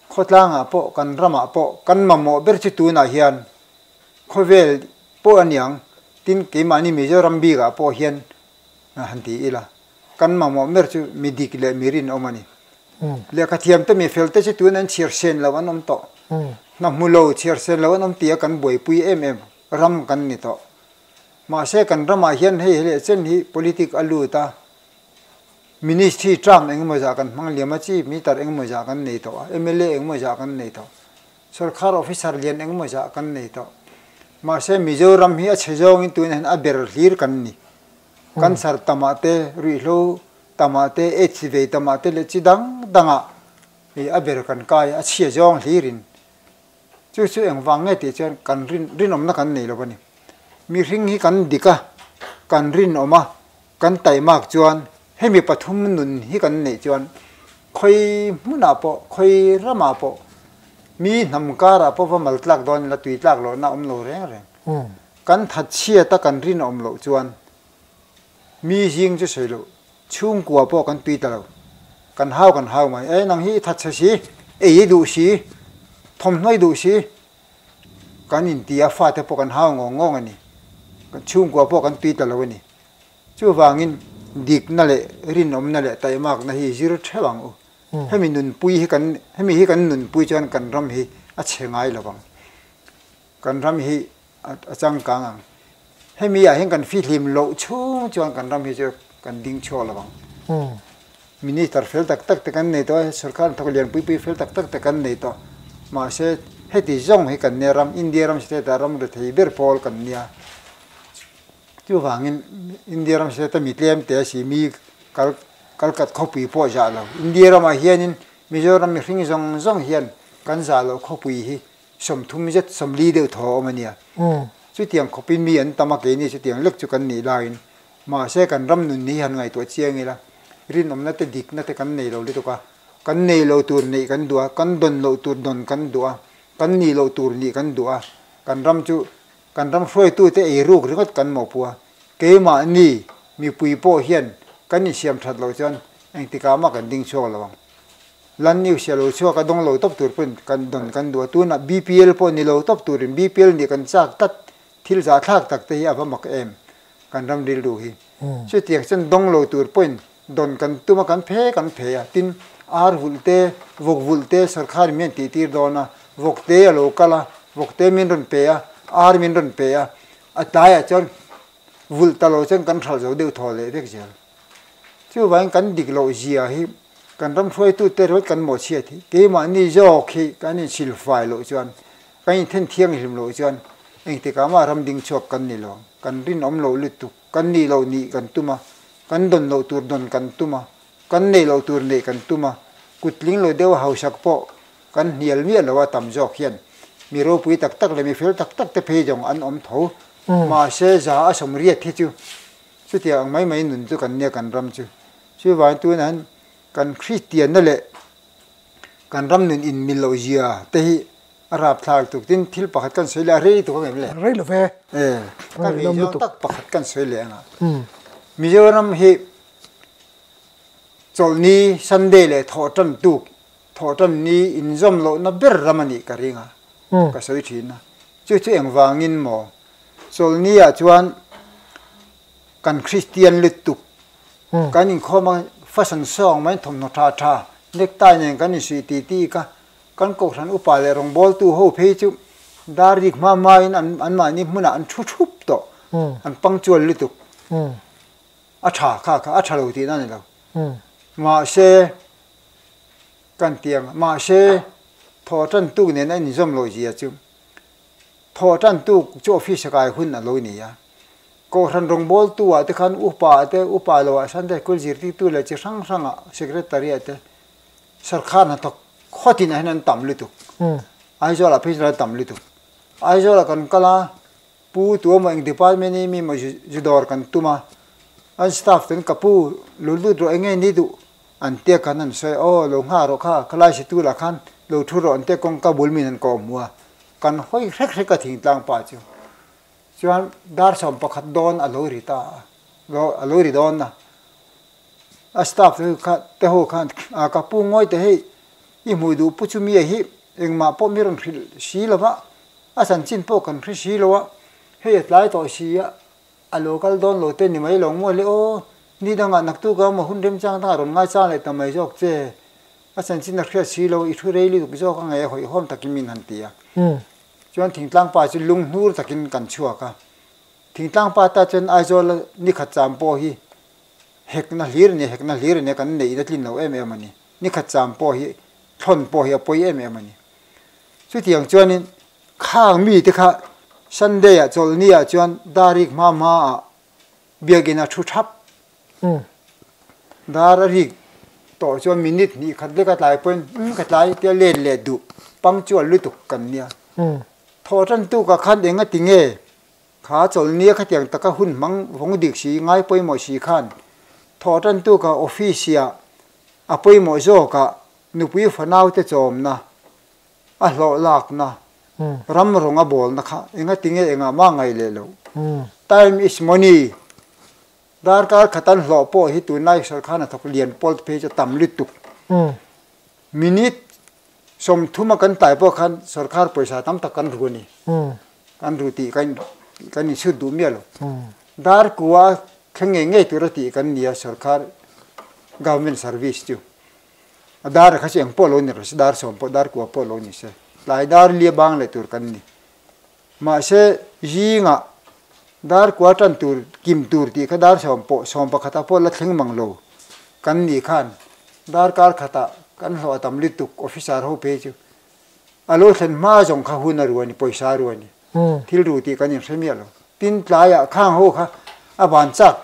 khawtlangah pawh kan ramah pawh kan mamawh ber chu tunah hian khawvel pawh a niang, tin keimahni Mizoram bikah pawh hian han ti ila, kan mamawh ber chu mi dik leh mi rinawm a ni. Lehkha thiamte mi felte chu tun an chhiar sen lo an awm tawh. Hna hmu lo chhiar sen lo an awm tia kan buaipui em em ram kan ni tawh. Mahse kan ramah hian hei leh chen hi politic a lut a, Ministry term engemaw zah kan hmang liam a, Chief Minister engemaw zah kan nei tawh a, mla engemaw zah kan nei tawh, Sorkar officer lian engemaw zah kan nei tawh. Mahse Mizoram hi a chhe zawngin tunah hian a ber hlir kan ni. Cancer tamah te, ruihhlo tamah te, aids vei tamah te leh chi dang dangah i a ber kan kai a, a chhia zawng hlirin. Chu chu engvang nge tih chuan kan rin rinawmna kan nei lo a ni. Mihring hi kan dik a, kan rinawm a, Kan taimak chuan hemi pathum nun hi kan neih chuan khawi hmunah pawh, khawi ramah pawh, mi hnam karah pawh va mal tlak dawn ila tui tlak lohna a awm lo reng reng. Kan thatchhiat a kan rinawm loh chuan mi zing chu sawi loh, chhungkua pawh kan tui ta lo. Kan hau kan hau mai. E nang hi i thatchhe si, ei i duh si, thawmhnaw i duh si, kan inti a, fate pawh kan hau ngawng ngawng a ni. Kan chhungkua pawh kan tui ta lo a ni. Chuvangin dikna leh rinawmna leh taimakna hi zir theuh ang u. Hemi nunpui hi kan hemi hi kan nunpui chuan kan ram hi a chhe ngai lo vang. Kan ram hi a changkang ang. Hemi ah hian kan fihlim loh chhung chuan kan ram hi chu kan ding chhuak lo vang. Minister fel tak tak te kan nei tawh a, sorkar hnathawk lian pui pui fel tak tak te kan nei tawh. Mahse heti zawng hi kan nia ram India ram state ah ram rethei ber pawl kan nia. Chuvangin India ram state a mi tlem te a si, mi kal kalkat khawpui pawh zah lo. India ramah hianin Mizoram mihring zawng zawng hian kan zah loh khawpui hi sawmthum zet sawmli deuh thaw a awm a nia. Chutiang khawpin mi an tam a, keini chutiang lek chu kan nih laiin mahse kan ram nun hi han ngaihtuah chiang ila rinawmna te dikna te kan nei lo lutuk a, kan nei lo tur neih kan duh a, kan dawn loh tur dawn kan duh a, kan nih loh tur nih kan duh a, kan ram chu Kan ram hruaitute ei ruk ringawt kan mawhpuh a, keimahni mipui pawh hian kan insiam that loh chuan engtikah mah kan ding chhuak lo ang. Lan news hi a lo chhuak a, dawng lo tawp tur pawhin kan dawn kan duh a, tunah BPL pawh ni lo tawp turin BPL nih kan chak tlat, thil zahthlak tak te hi a va mak em kan ram rilru hi. Chutiang chuan dawng lo tur pawhin dawn kan tum a, kan phe kan phe a, tin ar vulh te, vawk vulh te sorkharin min tih tir dawn a, vawk te a lo kal a, vawk te min rawn pe a, ar min rawn pe a, a tlaiah chuan vulh ta lo chuan kan hralh zo deuh thaw leh vek zel. Chuvangin kan dik loh zia hi kan ram hruaitute rawt kan mawhchhiat hi keimahni zawk hi kan insilfai loh chuan, kan inthen thianghlim loh chuan engtikah mah ram ding chhuak kan ni lo, kan rinawm loh lutuk. Kan nih loh nih kan tum a, kan dawn loh tur dawn kan tum a, kan neih loh tur neih kan tum a, kut tling lo deuh hausak pawh kan hnial miah lo a tam zawk hian mi ropui tak tak leh mi fel tak tak te phei zawng an awm tho. Mahse za a sawmriat hi chu chutiang ang mai mai nun chu kan nia kan ram chu. Chuvangin tunah hian kan Kristianna leh kan ram nun inmil loh zia te hi A rap thlak tuk tin thil pakhat kan sawi leh a rei tuk ang em le?
Rei lo ve.
E, ka vei zawng tak pakhat kan sawi leh ang a. Mizoram hi chawlhni Sunday leh thawhtan tuk, thawhtan ni inzawm lohna ber ram a nih ka ring a, ka sawi thin a. Chu chu engvangin maw? Chawlhni ah chuan kan Kristian lutuk, kan inkhawm a, fashion song mai thawmhnaw tha tha, necktie nen kan insuih tih tih ka, Kan kohhran upa leh rawngbawltu ho phei chu dar rik hma hmain an anmahni hmunah an thu thup tawh, an punctual lutuk. A tha kha kha a tha lo tihna a ni lo. Mahse, kan ti ang, mahse thaw tan tuk nen a inzawm loh zia chu thaw tan tuk chu office a kai hun a lo ni a. Kohhran rawngbawltu ah te khan upa ah te, upa lo ah Sunday school zirtirtu leh chi hrang hrangah secretary ah te, Sarkar hnathawk Khawtin ah hian an tam lutuk. Aizawl ah phei chuan an tam lutuk. Aizawl ah kan kal a, Pu Tuama eng department i mi maw zu dawr kan tum a, an staff ten ka pu lo lut rawh enge ni duh an tia khan an sawi a, aw lo nghah rawh kha khalai situ lah khan lo thu rawh an tia kawngka bul min han kawh hmu a, kan hawi hrek hrek a thingtlang pa chu. Chuan dar 11 dawn a lo ri ta a, a lo ri dawn a, a staff te kha te ho khan a ka pu ngawi teh hei i hmuh duh pu chu mi a hi engmah pawh mi rawn hrilh si lo va, a chanchin pawh kan hre si lo a, hei a tlai tawh si a, a lo kal dawn lo te ni mai lo maw le aw, ni dangah naktuk a maw hun remchang dangah rawn ngaichang leh ta mai zawk che, a chanchin a hriat si lo, i thu rei lutuk zawk a ngei a hawihhawm takin min han ti a. Chuan thingtlang pa chu lung hnur takin kan chhuak a, thingtlang pa ta chuan Aizawl a nikhat cham pawh hi hekna hlir a ni, hekna hlir a ni a, kan neihna tlin lo em em a ni, nikhat cham pawh hi thlawn pawh hi a pawi em em a ni. Chutiang chuanin khang mite kha Sunday ah chawlhni ah chuan dar rik hma hma ah biakinn a thu thap. Dar a rik tawh chuan minute hnih khat lek a tlai pawhin umm ka tlai tia let leh duh punctual lutuk kan nia. Thawh tan tuk ah khan eng a ti nge kha chawlhni a khatiang taka hun hmang vawng dik si ngai pawimawh si khan thawh tan tuk ah office ah a pawimawh zawk ah Nupui fanaute chawmna, a hlawh lakna, ram rawng a bawlna kha enga tinge engah mah ngaih leh loh. Time is money. Darkar khat an hlawh pawh hi tunlai sarkar hnathawk lian pawl te phei chu a tam lutuk. Minute 30 a kan tlai pawh khan sarkar pawisa tam tak kan ru a ni. Kan ru tih kan insut duh miah lo. Dar kua thleng ngei ngei tura tih kan ni a sarkar government service chu. A dar a kha chu eng pawh lo ni rawh se, dar 10 pawh dar 9 pawh lo ni se, tlai dar lia bang leh tur kan ni. Mahse zingah dar 9 tan tur kim tur tih kha dar 10 pawh 11 ah pawh la thleng mang lo kan ni khan dar kar khatah kan hlawh a tam lutuk officer ho phei chu a lo thlen hma zawng kha hun a ru a ni, pawisa a ru a ni. Thil ru tih kan inhre miah lo. Tin tlaiah khang ho kha a van chak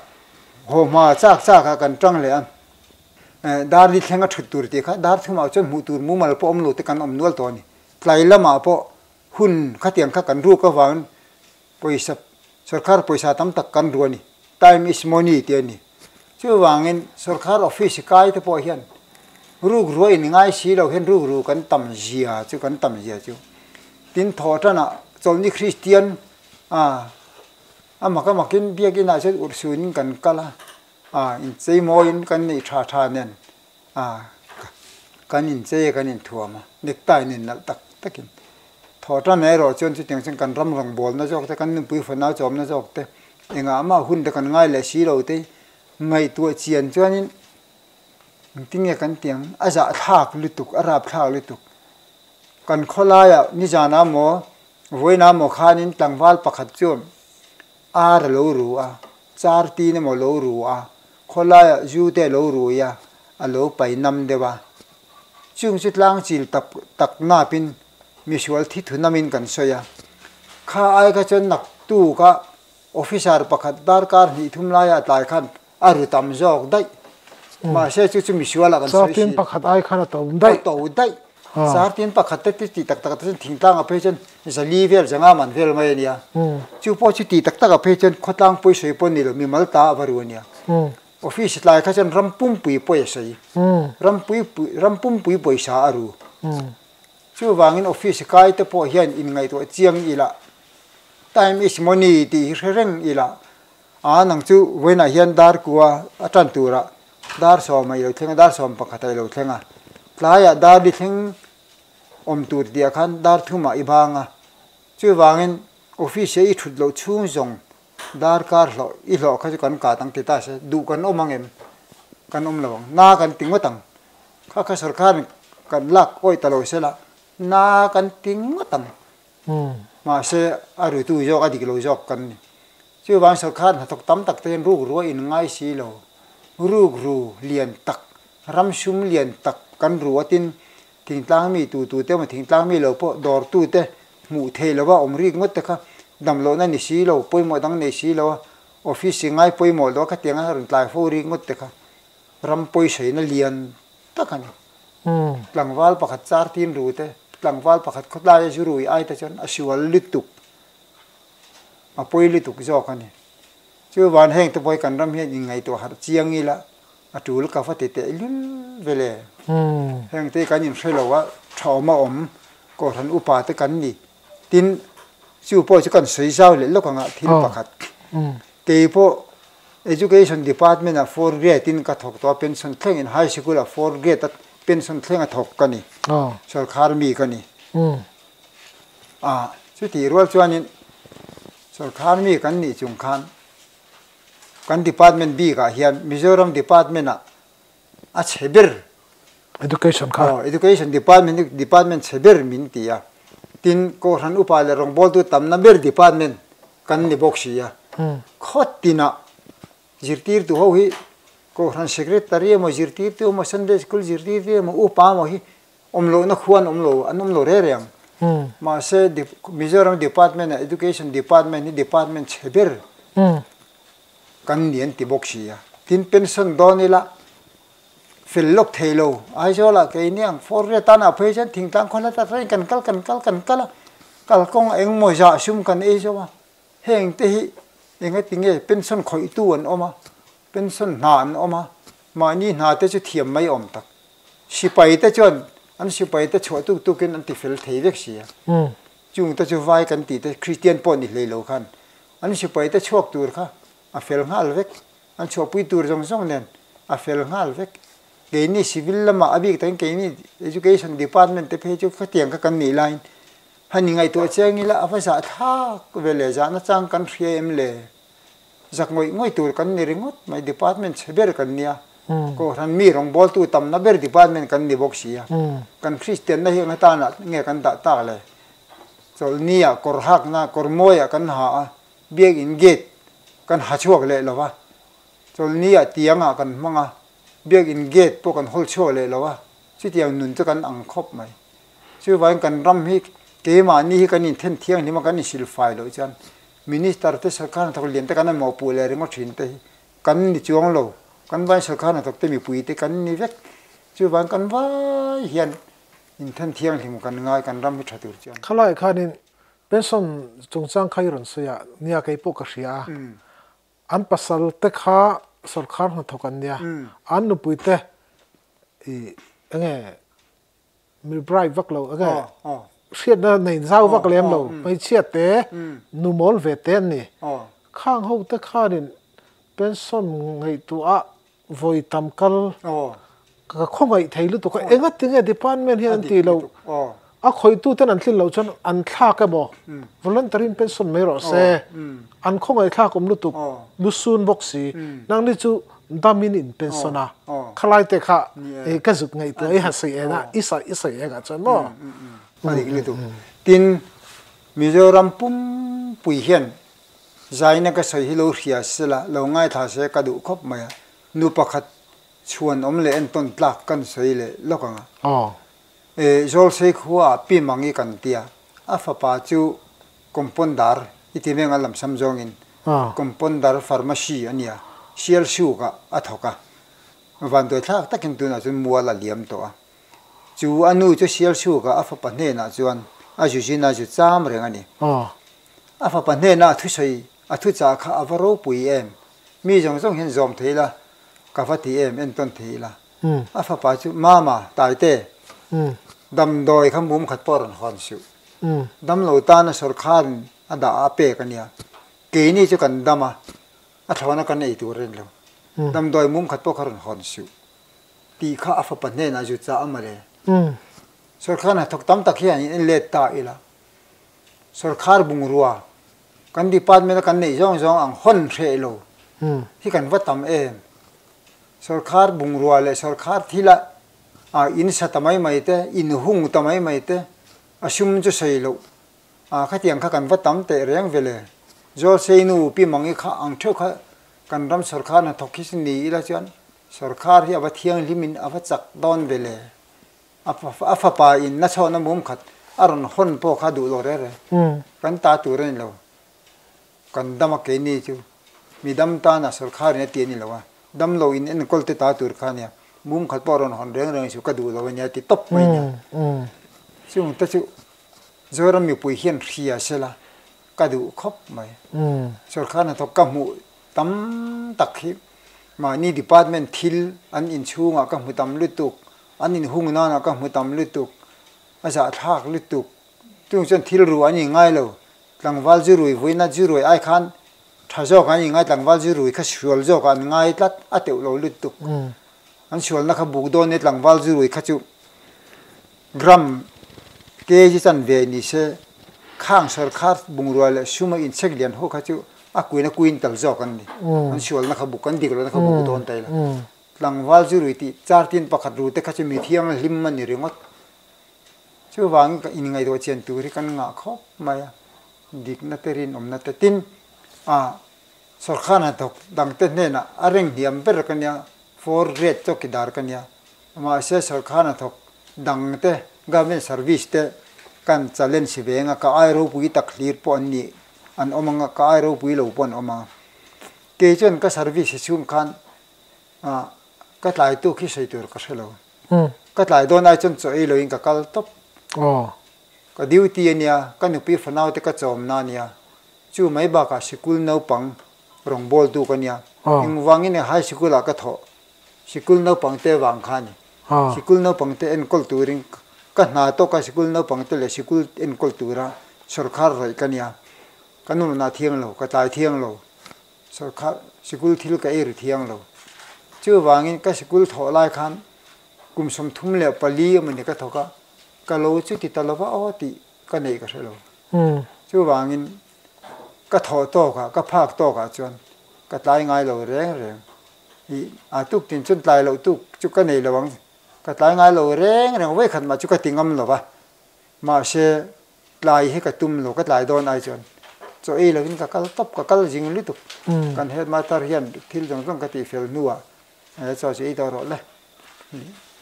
haw hma chak chak ah kan tang leh a. Dar li thleng a thut tur tih kha dar thumah chuan hmuh tur mumal pawh awm lo te kan awm nual tawh a ni. Tlai lamah pawh hun khatiang kha kan ruk avangin pawisa sorkar pawisa tam tak kan ru a ni. Time is money tih a ni. Chuvangin sorkar office kai te pawh hian ruk rua in ngai si lo hian ruk ru kan tam zia chu kan tam zia chu. Tin thawh tanah chawlhni Kristian a a mak a makin biakinah chuan urhsunin kan kal a. A inchei mawiin kan neih tha tha nen a kan inchei a kan inthuam a, necktie nen nalh tak takin thaw tan erawh chuan chutiang chuan kan ram rawngbawlna zawk te kan nupui fanau chawmna zawk te engah mah hun te kan ngai leh si lo te ngaihtuah chian chuanin engtin nge kan tih ang a zahthlak lutuk a rapthlak lutuk kan khawlaiah nizanah maw vawiinah maw khanin tlangval pakhat chuan Ar a lo ru a, char tin emaw a lo ru a, khawlaiah zu te a lo rui a, a lo pai nam deuh a. Chung chu tlang chil tak tak napin misual thi thu namin kan sawi a. Kha ai kha chuan naktuk a officer pakhat darkar hnih thum laia a tlai khan a ru tam zawk daih. Mahse chu chu misual ah kan sawi si.
Char tin pakhat ai khan a to daih.
A to daih. Char tin pakhat te chu tih tak tak ah chuan thingtlang ah phei chuan zali vel zanga man vel mai a nia. Chu pawh chu tih tak tak ah phei chuan khawtlang pawi sawi pawh a ni lo, mimal ta a va ru a nia. Office tlai kha chuan ram pumpui pawi a sawi. Ram pui ram pumpui pawisa a ru. Chuvangin office kai te pawh hian inngaihtuah chiang ila time is money tih hi hre reng ila A nang chu vawiinah hian dar 9 a tan turah dar 10 a i lo thleng a, dar 11 a i lo thleng a. Tlaiah dar li thleng awm tur tihah khan dar 3 ah i bang a. Chuvangin office-a i thut loh chhung zawng dar kar hlawh i hlawh kha chu kan kat ang ti ta se, duh kan awm ang em? Kan awm lo ang. Na kan ti ngawt ang. Kha kha sorkharin kan lak awih ta lo sela, na kan ti ngawt ang. Mahse, a rutu zawk, a dik lo zawk kan ni. Chuvang sorkar hnathawk tam tak te hian rukru a in ngai si lo. Rukru lian tak, ram sum lian tak kan ru a tin thingtlang mi tu tu te emaw thingtlang mi lo pawh dawr tu te hmuh theih lova awm rik ngawt te kha damlohna ni si lo, pawimawh dang nei si lo a, office ngai pawimawh lo a khatiang a rawn tlai fo rik ngawt te kha ram pawisaina lian tak a ni. Tlangval pakhat char tin ru te, tlangval pakhat khawtlaia zu rui ai te chuan a sual lutuk, a pawi lutuk zawk a ni. Chuvan heng te pawh hi kan ram hian inngaihtuah harh chiang ila a tul ka va ti teh lul ve le. Heng te hi kan inhre lo a, tha awm a awm, Kohhran upa te kan ni. Tin, chu pawh chu kan sawi zau leh lawk anga thil pakhat. Kei pawh Education Department ah fourth grade in ka thawk tawh a, pension thleng in high sikul ah fourth grade a pension thleng a thawk ka ni. Sawrkhar mi ka ni. A, chutih rual chuanin sawrkhar mi kan nih chung khan kan department bik ah hian Mizoram department ah a chhe ber.
Education kha.
Aw, Education Department hi department chhe ber min ti a. Tin, Kohhran upa leh rawngbawltu tamna ber department kan ni bawk si a. Khaw tinah zirtirtu ho hi Kohhran Secretary emaw zirtirtu emaw Sunday School zirtirtu emaw upa emaw hi awm lohna khua an awm lo, an awm lo reng reng. Mahse, Mizoram Department ah Education Department hi department chhe ber kan ni an ti bawk si a. Tin, pension dawn ila fel lawk thei lo. Aizawlah kei nia four grade tanah phei chuan thingtlang khaw hla tak reng kan kal kan kal kan kal a, kalkawng engmaw zah sum kan ei zawk a. Heng te hi engati nge pension khawihtu an awm a, pension hna an awm a, mahni hna te chu thiam mai awm tak. Sipai te chuan an sipai te chhuah tuk tukin an ti fel thei vek si a. Chung te chu vai kan tih te Kristian pawh ni hlei lo khan an sipai te chhuak tur kha a fel nghal vek. An chhuahpui tur zawng zawng nen a fel nghal vek. Keini civil lamah a bik takin keini education department te phei chu khatiang kha kan nih laiin han ingaihtuah chiang ila a va zah thlak ve le, zahna chang kan hria em le? Zak ngawih ngawih tur kan ni ringawt mai, department chhe ber kan nia, Kohhran mi rawngbawltu tamna ber department kan ni bawk si a, kan Kristianna hi eng atana nge kan dah tak le? Chawlhnia kawr hakna kawr mawiah kan ha a, Biakinn gate kan ha chhuak leh lo va, chawlhni-ah tiangah kan hmang a, biakinn gate pawh kan hawl chhuak leh lo a, chutiang nun chu kan ang khawp mai. Chuvangin kan ram hi keimahni hi kan inthen thianghlim a, kan insilfai loh chuan Minister te sawrkar hnathawk lian te kan an mawhpuh leh ringawt thin te hi kan ni chuang lo, kan vain sawrkar hnathawk te mipui te kan ni vek. Chuvangin kan vai hian inthen thianghlim kan ngai kan ram hi tha tur chuan.
Khalai khanin Pension chungchang kha i rawn sawi a, nia kei pawh ka hria a. An pasal te kha sawrkhar hnathawk an nia, an nupui te i enge mi bright vak lo enge hriatna nei zau vak lem lo hmeichhia te nu mawl ve te an ni. Khang ho te khanin pension ngaihtuah vawi tam kal ka khawngaih thei lutuk a, engati nge department hian an tih loh, a khawihtu ten an tlin loh chuan an thlak emaw voluntary in pension mai rawh se, an khawngaih thlak awm lutuk, lusun bawk si, nangni chu dam in in pension a, khalai te kha ka zuk ngaihtuah i han sawi eng a, i sawi i sawi eng ah chuan maw.
A dik lutuk. Tin, Mizoram pumpui hian Zaina ka sawi hi lo hria se la, lo ngaithla se ka duh khawp mai a, nu pakhat chhuan awm leh entawn tlak kan sawi leh lawk ang a. E, Zawlsei khua ah Pi Mangi kan ti a, a fapa chu Compounder i ti veng a lamsam zawngin Compounder Pharmacy a nia, Sialsuk ah a thawk a, vanduai thlak takin tunah chuan mual a liam tawh a. Chu a nu chu Sialsuk ah a fapa hnenah chuan a zu zin a zu cham reng a ni. A fapa hnena a thusawi a thuchah kha a va ropui em? Mi zawng zawng hian zawm thei ila, ka va ti em, entawn thei ila. A fapa chu, Mama, Taite, damdawi kha mum khat pawh rawn hawn suh. Damlo tana sawrkharin a dah a pek a nia. Keini chu kan dam a, a thlawna kan ei tur a ni lo. Damdawi mum khat pawh kha rawn hawn suh. Tih kha a fapa hnenah zu chah a mawle. Sawrkharin hnathawk tam tak hian in let ta ila. Sawrkhar bungrua kan department a kan neih zawng zawng ang hawn hreh lo hi kan va tam em. Sawrkhar bungrua leh sawrkhar thil a in sa ta mai mai te, in hung ta mai mai te, a sum chu sawi loh a khatiang kha kan va tam teh reng ve le. Zawlseinu Pi Mangi kha ang theuh kha kan ram sawrkhar hnathawk hi ni ila chuan sawrkhar hi a va thianghlim in a va chak dawn ve le. A fapa in na chhawhna mum khat a rawn hawn pawh kha duh lo reng reng. Kan ta tur a ni lo. Kan dam a keini chu mi dam tana sawrkhar in a ti a ni lo a, dam lo in enkawl te ta tur kha a nia. Mum khat pawh rawn hawn reng reng chu ka duh lo a nia ti tawp mai nia. Chung te chu Zoram mipui hian hria sela ka duh khawp mai. Sorkar hnathawk ka hmuh tam tak hi mahni department thil an inchhungah ka hmu tam lutuk, an inhung nanah ka hmu tam lutuk, a zahthlak lutuk. Chung chuan thil ru an inngai lo, tlangval zu rui vuina zu rui ai khan tha zawk an inngai, tlangval zu rui kha sual zawkah an ngai tlat, a teuh lo lutuk. An sualna kha buk dawn e tlangval zu rui kha chu gram kg chanve ni se khang sorkar bungrua leh suma inchhek lian ho kha chu a kuina quintal zawk an ni. An sualna kha buk an dik lohna kha buk dawn ta ila. Tlangval zu rui tih char tin pakhat ru te kha chu mi thianghlim a ni ringawt. Chuvangin ka inngaihtuah chian tur hi kan ngah khawp mai a, dikna te rinawmna te tin a sorkar hnathawk dangte hnenah a reng hniam ber ka nia, four grade chawkidar ka nia, mahse sorkar hnathawk dangte government service te kan challenge ve anga ka ai ropui tak hlir pawh an nih an awm anga ka ai ropui lo pawh an awm anga kei chuan ka service chhung khan a ka tlai tuk hi sawi tur ka hre lo. Ka tlai dawn ai chuan chaw ei loin ka kal tawp. Ka duty a nia, ka nupui fanau te ka chawmna a nia. Chu mai bakah sikul naupang rawngbawltu ka nia. Engvangin nge high sikul ah ka thawh? Sikul naupang te vang kha a ni. Sikul naupang te enkawl turin ka hna tawka sikul naupang te leh sikul enkawl tura sawrkhar rawih ka nia. Ka nunah thiang lo, ka tlai thiang lo. Sawrkhar sikul thil ka ei ri thiang lo. Chuvangin ka sikul thawh lai khan kum 34 emawni ka thawk a, ka lo chu ti ta lova aw tih ka neih ka hre lo. Chuvangin ka thawh tawkah, ka phak tawkah chuan ka tlai ngai lo reng reng. I a tuk tin chuan tlai loh tuk chu ka nei lo ang, ka tlai ngai lo reng reng vawikhat mah chu ka ti ngam lo va. Mahse Tlai hi ka tum lo, ka tlai dawn ai chuan chaw ei lovin ka kal tawp, ka kal zing lutuk. Kan headmaster hian thil zawng zawng ka tih fel hnuah he chaw chu ei tawh rawh le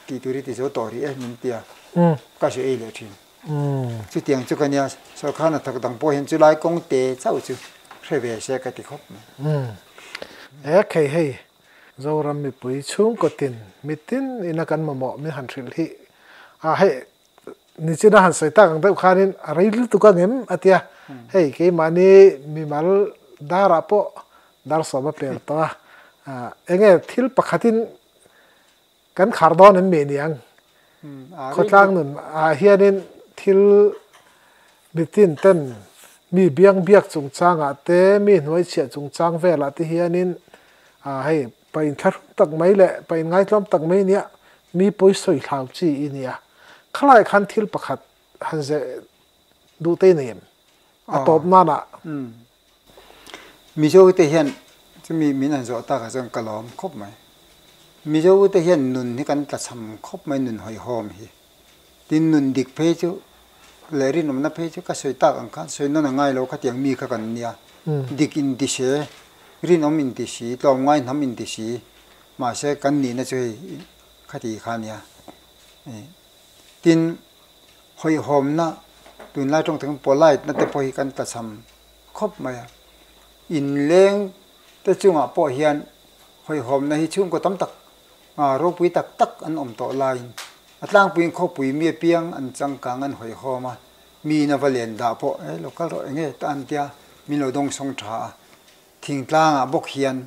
tih tur hi ti zo tawh rih e min ti a, ka hre ei leh thin. Chutiang chu ka nia, sorkar hnathawk dang pawh hian chulai kawng te chauh chu hre ve se ka ti khawp mai.
He khei hei Zoram mipui chhungkaw tin mitin ina kan mamawh min han hrilh hi a hei Nichina han sawi tak ang deuh khanin a rei lutuk ang em a tia, hei keimahni mimal darah pawh dar sawm a pel tawh a, enge thil pakhatin kan khar dawn em mi niang? Khawtlang nun ah hianin thil mitin ten mi biang biak chungchangah te, mi hnuai chhiah chungchang velah te hianin hei Pa inthlahrung tak mai leh pa inngaitlawm tak mai nia mi pawi sawi hlau chi i nia. Khalai khan thil pakhat han zeh duh te i nei em? A tawp nanah.
Mizo te hian chumi min han zawh takah chuan ka lawm khawp mai. Mizo te hian nun hi kan tlachham khawp mai nun hawihhawm hi. Tin nun dik phei chu leh rinawmna phei chu ka sawi tak ang khan sawi nawn a ngai lo khatiang mi kha kan nia. Dik in ti se, rinawm in ti si, tlawmngai hnam in ti si, mahse kan nihna chu hei khati kha nia. Tin hawihhawmna tunlai tawng takin polite na te pawh hi kan tlachham khawp mai a. Inleng te chungah pawh hian hawihhawmna hi chhungkaw tam tak Ropui tak tak an awm tawh laiin a tlangpuiin khawpui mi apiang an changkang an hawihhawm a, mi in a va len dah pawh e lo kal rawh enge ta an tia min lo dawng sawng tha a, thingtlangah bawk hian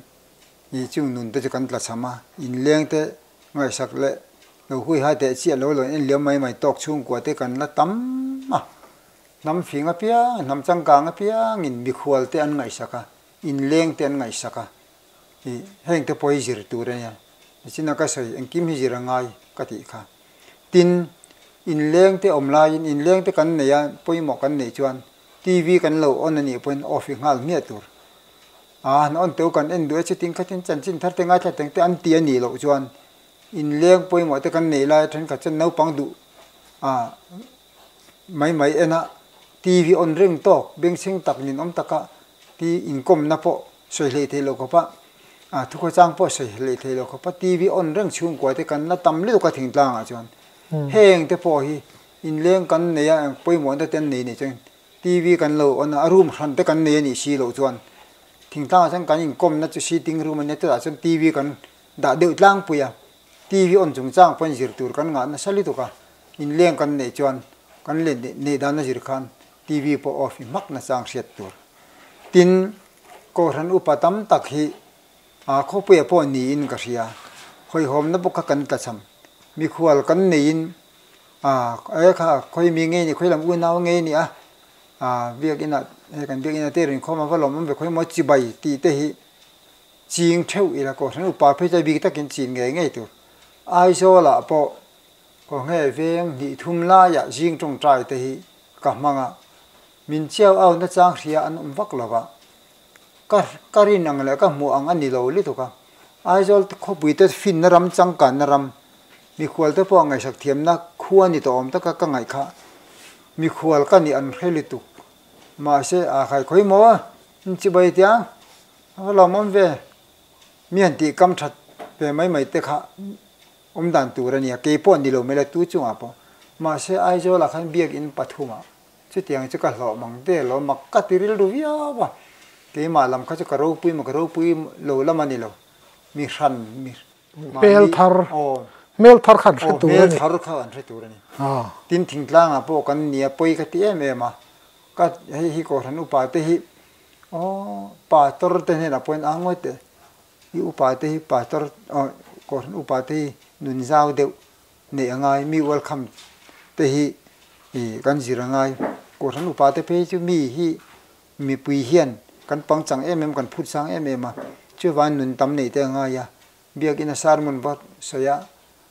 i chung nun te chu kan tlachham a, inleng te ngaihsak leh lo hui hai teh chiah lo lo en liam mai mai tawk chhungkua te kan la tam a, hnam fing apiang hnam changkang apiangin mikhual te an ngaihsak a, inleng te an ngaihsak a. I heng te pawh hi zir tur a nia, nichina ka sawi engkim hi zir a ngai ka tih kha. Tin, inleng te awm laiin inleng te kan nei a, pawimawh kan neih chuan TV kan lo on a nih pawhin off i nghal hmiah tur. A han on teuh kan en duh e chutin khatin chanchin thar te ngaithla teng te an ti a nih loh chuan inleng pawimawh te kan neih lai thenkhat chuan naupang duh a mai mai en a TV on reng tawk bengchheng tak ninawm taka ti inkawmna pawh sawi hlei thei lo khawpa a thukhaw chang pawh sawi hlei thei lo khawpa TV on reng chhungkua te kan la tam lutuk a thingtlangah chuan heng te pawh hi inleng kan nei a pawimawhna te an nei nih chuan TV kan lo on a a room hran te kan nei a nih si loh chuan thingtlangah chuan kan inkawmna chu sitting room a nia chutah chuan TV kan dah deuh tlangpui a. TV on chungchang pawhin zir tur kan ngah nasa lutuk a, inleng kan neih chuan kan len neih dan a zir khan TV pawh off i hmak nachang hriat tur. Tin, Kohhran upa tam tak hi a khawpuia pawh niin ka hria, hawihhawmna bawk kha kan tlachham. Mikhual kan neiin a e kha khawi mi ngei ni, khawi lam unau ngei ni a, a biakinah hei kan biakinah te rinkhawm a va lawmawm ve khawi maw chibai tih te hi ching theuh ila Kohhran upa phei chuan bik takin chin ngei ngei tur. Aizawlah pawh kawnghe veng hnih thum laiah zing tawngtai te hi ka hmang a, min chiau au nachang hria an awm vak lo va, ka ka rin ang leh ka hmuh ang a ni lo lutuk a. Aizawl khawpui te finna ram changkanna ram, mikhual te pawh ngaihsak thiamna khua ni tawh awm taka ka ngaih kha mikhual ka nih an hre lutuk. Mahse a khai khawi maw chibai tiang a va lawmawm ve, mi han tih kam that ve mai mai te kha awm dan tur a nia, kei pawh ni lo mai la tu chungah pawh. Mahse Aizawlah khan biakin pathumah chutiang chu ka hlawh mang te lo mak ka ti rilru viau a, keimah lam kha chu ka ropui maw ka ropui lo lam a ni lo, mi hran mi
Hmel thar, hmel thar kha an hre tur a ni.
Hmel thar kha an hre tur a ni. Tin thingtlangah pawh kan nia pawi ka ti em em a, ka hei hi Kohhran upa te hi aw pastor te hnenah pawhin a ngawi teh i upa te hi pastor aw Kohhran upa te hi nun zau deuh neih a ngai, mi welcome te hi ih kan zir a ngai. Kohhran upa te phei chu mi hi mipui hian kan pangchang em em, kan phut sang em em a, chuvangin nun tam neih te a ngai a, biakina sermon va sawi a,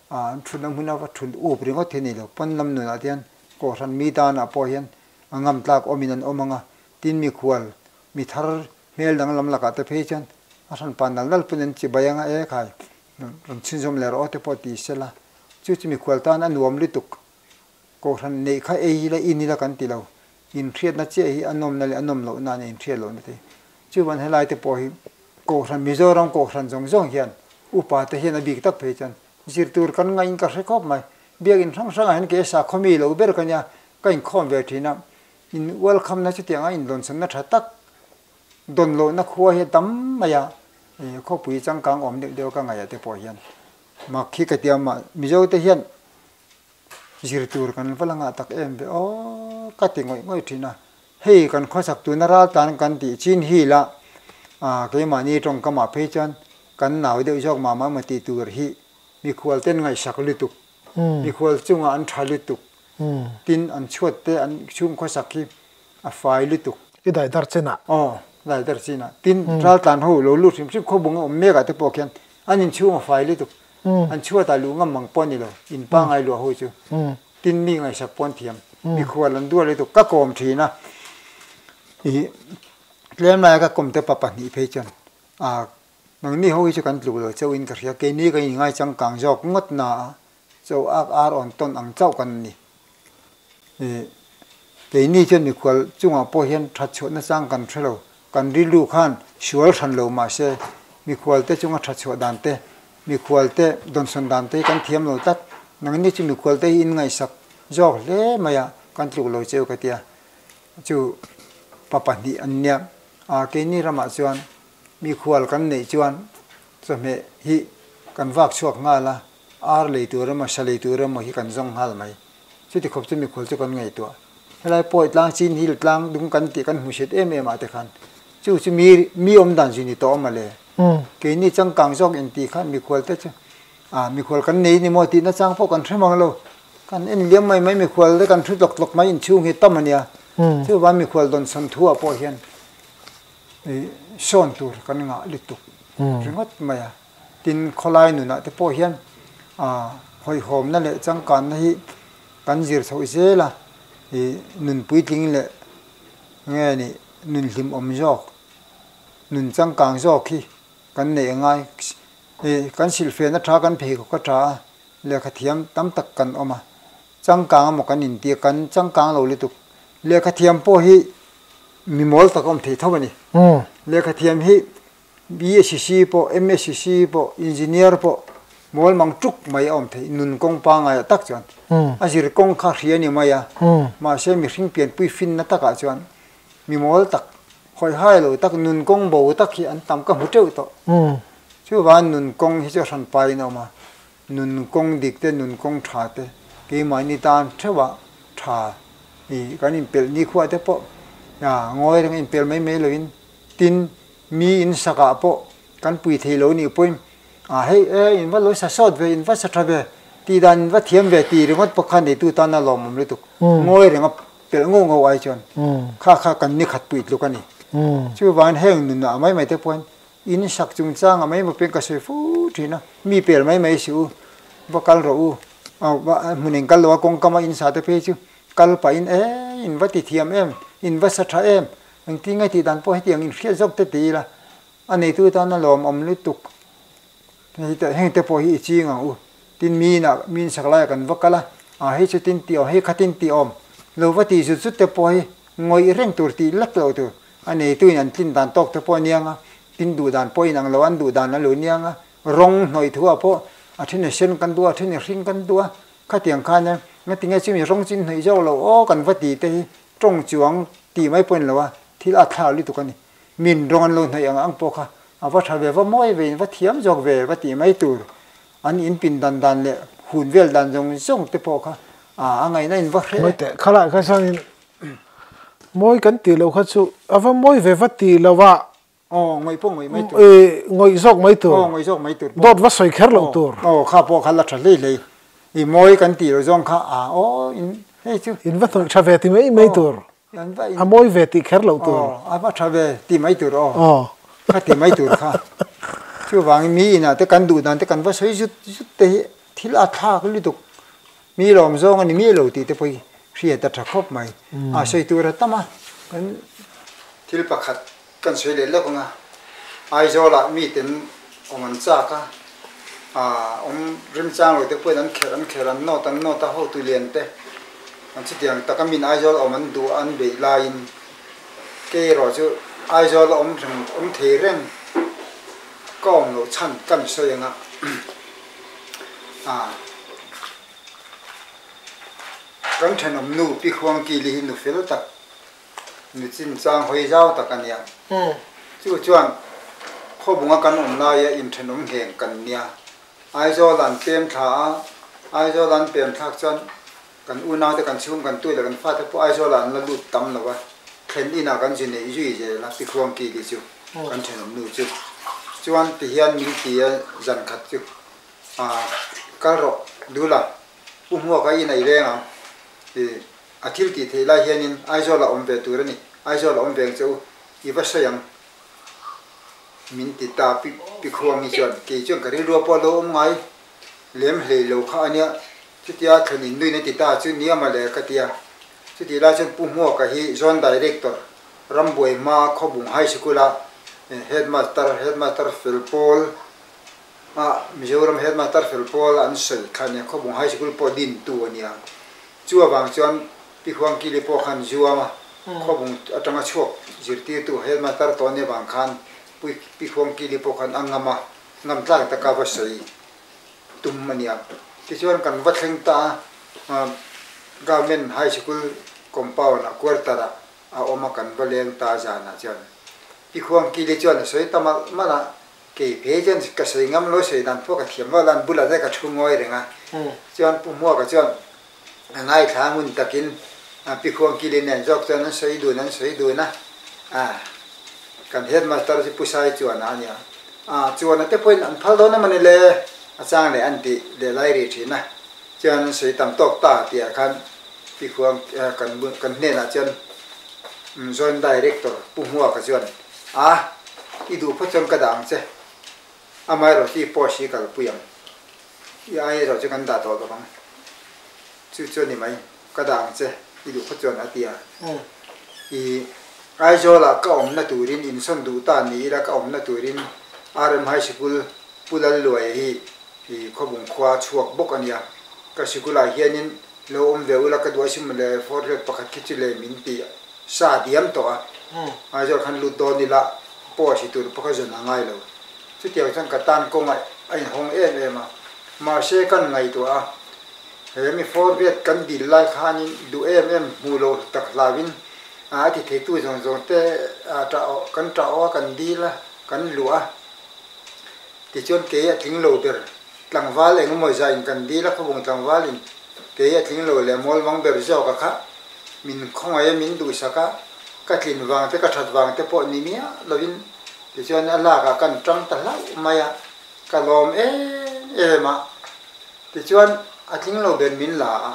ah an thutna hmuna va thut up ringawt hi a ni lo, pawn lam nunah te hian Kohhran mi danah pawh hian a ngam tlak awmin an awm ang a, tin mikhual mi thar hmel danglam lakah te phei chuan a hranpa nal nal pawn an chibai ang a, e khai rawn chhunzawm leh rawh aw te pawh ti sela, chu chu mikhual tan a nuam lutuk. Kohhran neih kha ei ila in ila kan ti lo, inhriatna chiah hi a nawmna leh a nawm lohna a inhriat lohna te. Chuvan helai te pawh hi Kohhran Mizoram Kohhran zawng zawng hian upa te hian a bik tak phei chuan zir tur kan ngaih in ka hre khawp mai. Biakinn hrang hrangah hian kei sakhaw mi lo ber ka nia, ka inkhawm ve thin a, in welcome na chutianga indawnsawnna tha tak dawn lohna khua hi a tam mai a, khawpui changkang awm deuh deuh ka ngaihah te pawh hian mak hi ka ti a, mah Mizo te hian zir tur kan va la ngah tak em ve aw ka ti ngawih ngawih thin a, hei kan khawsak tuna ral tan kan tih chin hi la keimahni tawngkamah phei chuan kan nau deuh zawk mah mah emaw tih tur hi mikhual ten ngaihsak lutuk, mikhual chungah an tha lutuk, tin an chhuat te an chhung khawsak hi a fai lutuk.
I daidar chinah.
Aw, daidar chinah. Tin, raltlan ho lo lut hrim hrim khawbung a awm mek ah te pawh khian an inchhung a fai lutuk. An chhuat ah luh ngam mang pawh a ni lo, in pangngai luah ho chu. Tin, mi ngaihsak pawh an thiam. Mikhual an dual lutuk. Ka kawm thin a, ih tlem laia ka kawm te pa pahnih phei chuan ah nangni ho hi chu kan tluk lo chauh in ka hria, keini kan inngai changkang zawk ngawt na a, Cho ak ar awn tawn ang chauh kan ni. Ih, keini chuan mikhual chungah pawh hian that chhuah nachang kan hre lo. Kan rilru khan sual hran lo mah se, mikhual te chunga that chhuah dan te, mikhual te dawnsawn dan te hi kan thiam lo tlat. Nangni chu mikhual te hi in ngaihsak zawk hle mai a, kan tluk lo cheu ka tia. Chu pa pahnih an nia. A, keini ramah chuan mikhual kan neih chuan chawhmeh hi kan vak chhuak nghal a. Ar lei tur emaw, sa lei tur emaw hi kan zawng nghal mai. Chuti khawp chu mikhual chu kan ngaihtuah. Helai pawi tlang, chin hill tlang dung kan tih kan hmu hriat em em ah te khan chu chu mi mi awm dan zui ni tawh awm ale. Keini changkang zawk in tih khan mikhual te chu ah mikhual kan nei ni maw tih nachang pawh kan hre mang lo. Kan en liam mai mai mikhual te kan thu tlawk tlawk mai inchhung hi tam a nia. Chuvang mikhual dawnsawn thu ah pawh hian sawn tur kan ngah lutuk ringawt mai a. Tin, khawlai nunah te pawh hian hawihhawmna leh changkanna hi kan zir chhoh zel a, ih nun puitling leh nge ni nun hlimawm zawk, nun changkang zawk hi kan neih a ngai. Ih kan silhfenna tha kan pheikhawk a tha a, lehkha thiam tam tak kan awm a, changkang emaw kan inti a, kan changkang lo lutuk. Lehkha thiam pawh hi mi mawl tak a awm thei tho a ni. Lehkha thiam hi BSc pawh, MSc pawh, Engineer pawh mawl mang tuk mai a awm thei, nun kawng pangai ah tak chuan a zir kawng kha hria ni mai a, mahse mihring pianpui finna takah chuan mi mawl tak, hawihai lo tak, nun kawng bo tak hi an tam ka hmu teuh tawh. Chuvangin nun kawng hi chu a hran pain a awm a. Nun kawng dik te, nun kawng tha te keimahni tan theuhah tha i kan inpelh nikhua te pawh ngawi reng inpelh mai mai loin tin mi in sakah pawh kan pui thei lo nih pawhin a hei e in va lo sa sawt ve in va sa tha ve tih dan in va thiam ve tih ringawt pawh kha neitu tan a lawmawm lutuk ngawi renga pelh ngauh ngauh ai chuan kha kha kan ni khat pui tluk a ni. Chuvangin heng nunah mai mai te pawhin In sak chungchang a mai maw peng ka sawi fo thin a, mi pel mai mai si u, va kal rawh u, hmun eng kal lo a kawngkam a in sa te phei chu kal pah in e in va ti thiam em, in va sa tha em, engtin nge tih dan pawh hetiang in hriat zawk te ti ila, a neitu tan a lawmawm lutuk, heng te pawh hi i ching ang u, tin mi inah mi in sak laiah kan va kal a, ah hei chu tin tih awm, hei kha tin tih awm, lo va tih zut zut te pawh hi ngawih reng tur tih lek loh tur. A neituin an tlin dan tawk te pawh a niang a, tin duh dan pawhin ang lo, an duh dan a lo niang a, rawng hnawih thu ah pawh a then a sen kan duh a, a then a hring kan duh a, khatiang khan a ngatinge chumi rawng chu in hnawih zawk lo aw kan va ti te hi tawng chuang tih mai pawhin lo a, thil a thla lutuk a ni. Min rawng an lo hnawih ang ang pawh kha a va tha ve, va mawi ve in va thiam zawk ve va tih mai tur an in pin dan dan leh hun vel dan zawng zawng te pawh kha a ngaihna in va hreh.
Mawi teh khalai kha chuanin Mawi kan tih loh kha chu a va mawi ve va tih loh a.
Aw, ngawih pawh ngawih mai tur.
Ngawih zawk mai tur.
Aw, ngawih zawk mai tur
pawh. Dawt va sawi kher loh tur.
Aw, kha pawh kha la tha hlei hlei. I mawi kan tih loh zawng kha a aw in hei chu.
In va hnawih tha ve ti mai mai tur. A mawi ve tih kher loh tur.
Aw, a va tha ve ti mai tur aw. Aw. Kha ti mai tur kha. Chuvangin mi inah te kan duh dan te kan va sawi zut zut te hi thil a thlak lutuk. Mi lawm zawng a ni miah lo tih te pawh hi hriat a tha khawp mai. A sawi tur a tam a, kan thil pakhat kan sawi leh lawk ang a, Aizawlah miten awm an chak a, awm remchang lo te pawhin an kherh an kherh an nawt an nawt a, hotu lian te an chutiang taka min Aizawl awm an duh an beih laiin kei erawh chu Aizawl a awm reng awm thei reng ka awm loh chhan kan sawi ang a. A kan thenawm nu Pi Khuangkili hi nu fel tak, nu chinchang hawi zau tak a nia. Chu chuan khawbunga kan awm laia inthenawm ngheng kan nia. Aizawl an pem thla a, Aizawl an pem thlak chuan kan unaute kan chhung kan tui leh kan fate pawh Aizawlah an la lut tam lo a, thlen inah kan zu neih zui zel a, Pi Khuangkili chu kan thenawm nu chu. Chuan tihian min ti a zan khat chu. A kal rawh Dula, Pu Hmuaka i nei reng ang i a thil tih theih lai hianin Aizawl a awm ve tur a ni, Aizawl a awm ve ang che u, i va sawi ang min ti ta Pi Pi Khuangi chuan kei chuan ka rilrua pawh a lo awm ngai lem hlei lo kha a nia, chutia thlen in nuin a ti ta chu nia mawle ka ti a, chutih lai chuan Pu Hmuaka hi Zone Director Rambuai hma Khawbung High School a Headmaster, Headmaster fel pawl A Mizoram Headmaster fel pawl an sawi kha nia, Khawbung High School pawh dintu a nia. Chu avang chuan Pi Huangkili pawh khan zuam a, Khawbung atanga chhuak zirtirtu Headmaster tawh ania vang khan Pi Huangkili pawh khan a ngam a, ngam tlak taka va sawi tum a nia. Tichuan kan va thleng ta a, Government High School compound ah quarter ah a awm a, kan va leng ta zanah chuan Pi Huangkili chuan a sawi ta malh malh a, Kei phei chuan ka sawi ngam lo, sawi dan pawh ka thiam vak lo, an bulah te ka thu ngawi reng a. Chuan Pu Hmuaka chuan a ngaithla ngun takin Pi Khuangkili nen zawk chuan an sawi dun an sawi dun a, kan headmaster chu Pu Sai Chuana a nia. Chuana te pawhin an phal dawn emawni le a chang leh an ti leh lai rih thin a. Chuan an sawi tam tawk ta tihah khan Pi Khuang kan hnenah chuan Joint Director Pu Hmuaka chuan A, i duh phawt chuan ka dah ang che. Amaherawh chu i post hi kalpui ang. I ai erawh chu kan dah tawh lo ang. Chu chu a ni mai, ka dah ang che, i duh phawt chuan a ti a. I Aizawlah ka awmna turin insawn duh ta ni ila ka awmna turin RM High Sikul Pu Lalluaia hi i Khawbung khua a chhuak bawk a nia. Ka sikulah hianin Lo awm ve ula ka duh a sim le fourth grade pakhat khi chu le min ti sa diam tawh a, Aizawl khan lut dawn ila post hi tur pawh kha zawn a ngai lo. Chutiang chuan ka tan kawng a inhawng em em a, mahse kan ngaihtuah a, he mi fourth grade kan dil lai khanin duh em em hmuh loh tak hlauhin a ti theitu zawng zawng te kan ṭah awh a, kan dil a, kan luh a, tichuan kei a tling lo ber. Tlangval engemaw zain kan dil a, khawbung tlangvalin kei a tling lo leh mawl mang ber zawk a kha min khawngaih a, min duhsak a, ka tlin vang te ka that vang te pawh ni miah lovin tichuan a lakah kan tang ta hlauh mai a, ka lawm em em a. Tichuan a tling lo ber min la a,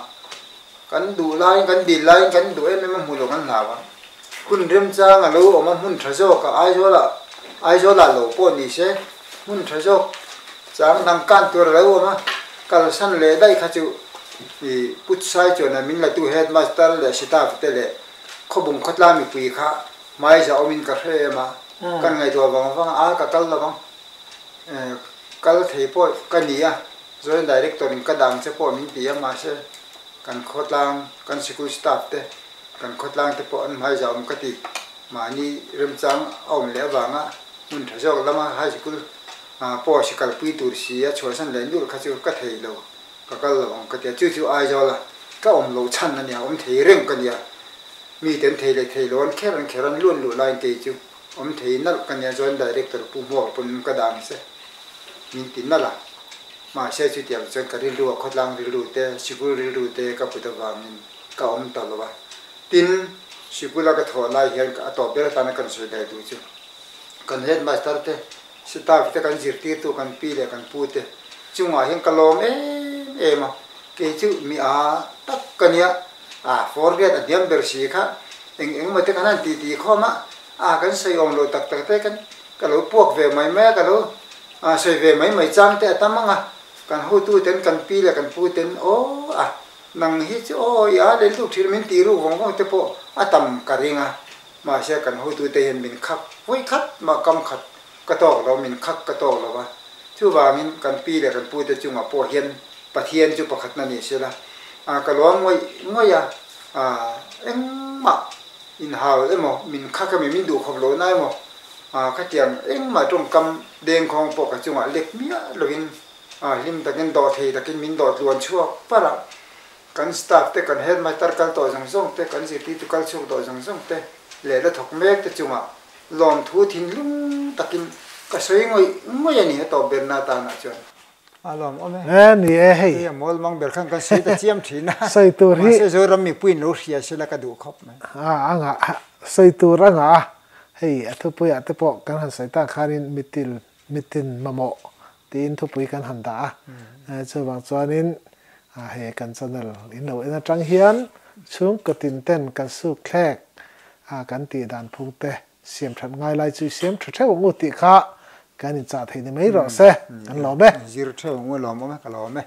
kan duh laiin kan dil laiin kan duh em em a hmuh loh kan hlau a, hun remchang a lo awm a hmun tha zawk a Aizawlah Aizawlah lo pawh ni se hmun tha zawk chang dang kan tur a lo awm a, kalsan leh daih kha chu ih Putsai chuan a min la tu headmaster leh staff te leh khawbung khawtlang mipui kha hmaiza awmin ka hre em a, kan ngaihtuah vang vang a ka kal lovang kal thei pawh ka ni a. Joint Director in ka dang che pawh min ti a, mahse kan khawtlang, kan sikul staff te, kan khawtlang te pawh an hmai zau awm ka ti. Mahni remchang a awm leh avanga hmun tha zawk lama high sikul pawh sikalpui tur si a chhuahsan leh nulh kha chu ka thei lo, ka kal lo ang ka ti a. Chu chu Aizawl a ka awm lo chhan a nia, awm thei reng ka nia. Mi ten thei leh thei lo an kher an kher an luan luh laiin kei chu awm thei nalh ka nia, Joint Director Pu Hmuaka pawn ka dang che min ti nalh a. Mahse chutiang chuan ka rilru a khawtlang rilru te, sikul rilru te ka put avangin ka awm ta lo a. Tin, sikula ka thawh lai hian a tawp ber atana kan sawi daih duh chu kan headmaster te, staff te, kan zirtirtu, kan pi leh kan pu te chungah hian ka lawm em em a. Kei chu mi a tak ka nia, a four grade a hniam ber si kha eng eng emaw te kan han titi khawm a, a kan sawi awm lo tak tak te kan Ka lo puak ve mai mai a, ka lo sawi ve mai mai chang te a tam ang a, kan hotu ten kan pi leh kan pu ten aw a nang hi chu aw i a lel duk thin min tih ruk vawng vawng te pawh a tam ka ring a, mahse kan hotu te hian min khak vawi khat mah kam khat ka tawk lo min khak ka tawk lo va, chuvangin kan pi leh kan pu te chungah pawh hian Pathian chu pakhatna ni sela ka lawm ngawih ngawih a, engmah inhau emaw min khak emaw min duh khawp lohna emaw Ah khatiang engmah tawngkam dengkhawng pawh ka chungah lek miah lovin ah hlim takin dawh thei takin min dawh tluan chhuak par a, kan staff te kan headmaster kal tawh zawng zawng te kan zirtirtu kal chhuak tawh zawng zawng te leh la thawk mek te chungah lawmthu thinlung takin ka sawi ngawih ngawih a ni a tawp berna atanah chuan. A lawm awm e.
E ni e hei.
Hei a mawl mang ber khan kan sawi ta chiam thin a.
Sawi tur hi.
Mahse Zoram mipuiin lo hria sela ka duh khawp mai.
A anga sawi tur anga a hei a thupuiah te pawh kan han sawi tak khanin mitil mitin mamawh tiin thupui kan han dah a. Chuvang chuanin he kan channel in lo en atang hian chhungkaw tin ten kan suk thlek a kan tih dan phung te Siam that ngai lai chu i siam tha theuh ang u tih kha kan inchah theih ni mai rawh se, kan lawm e.
Zir theuh ang u lawm awm e, ka lawm e.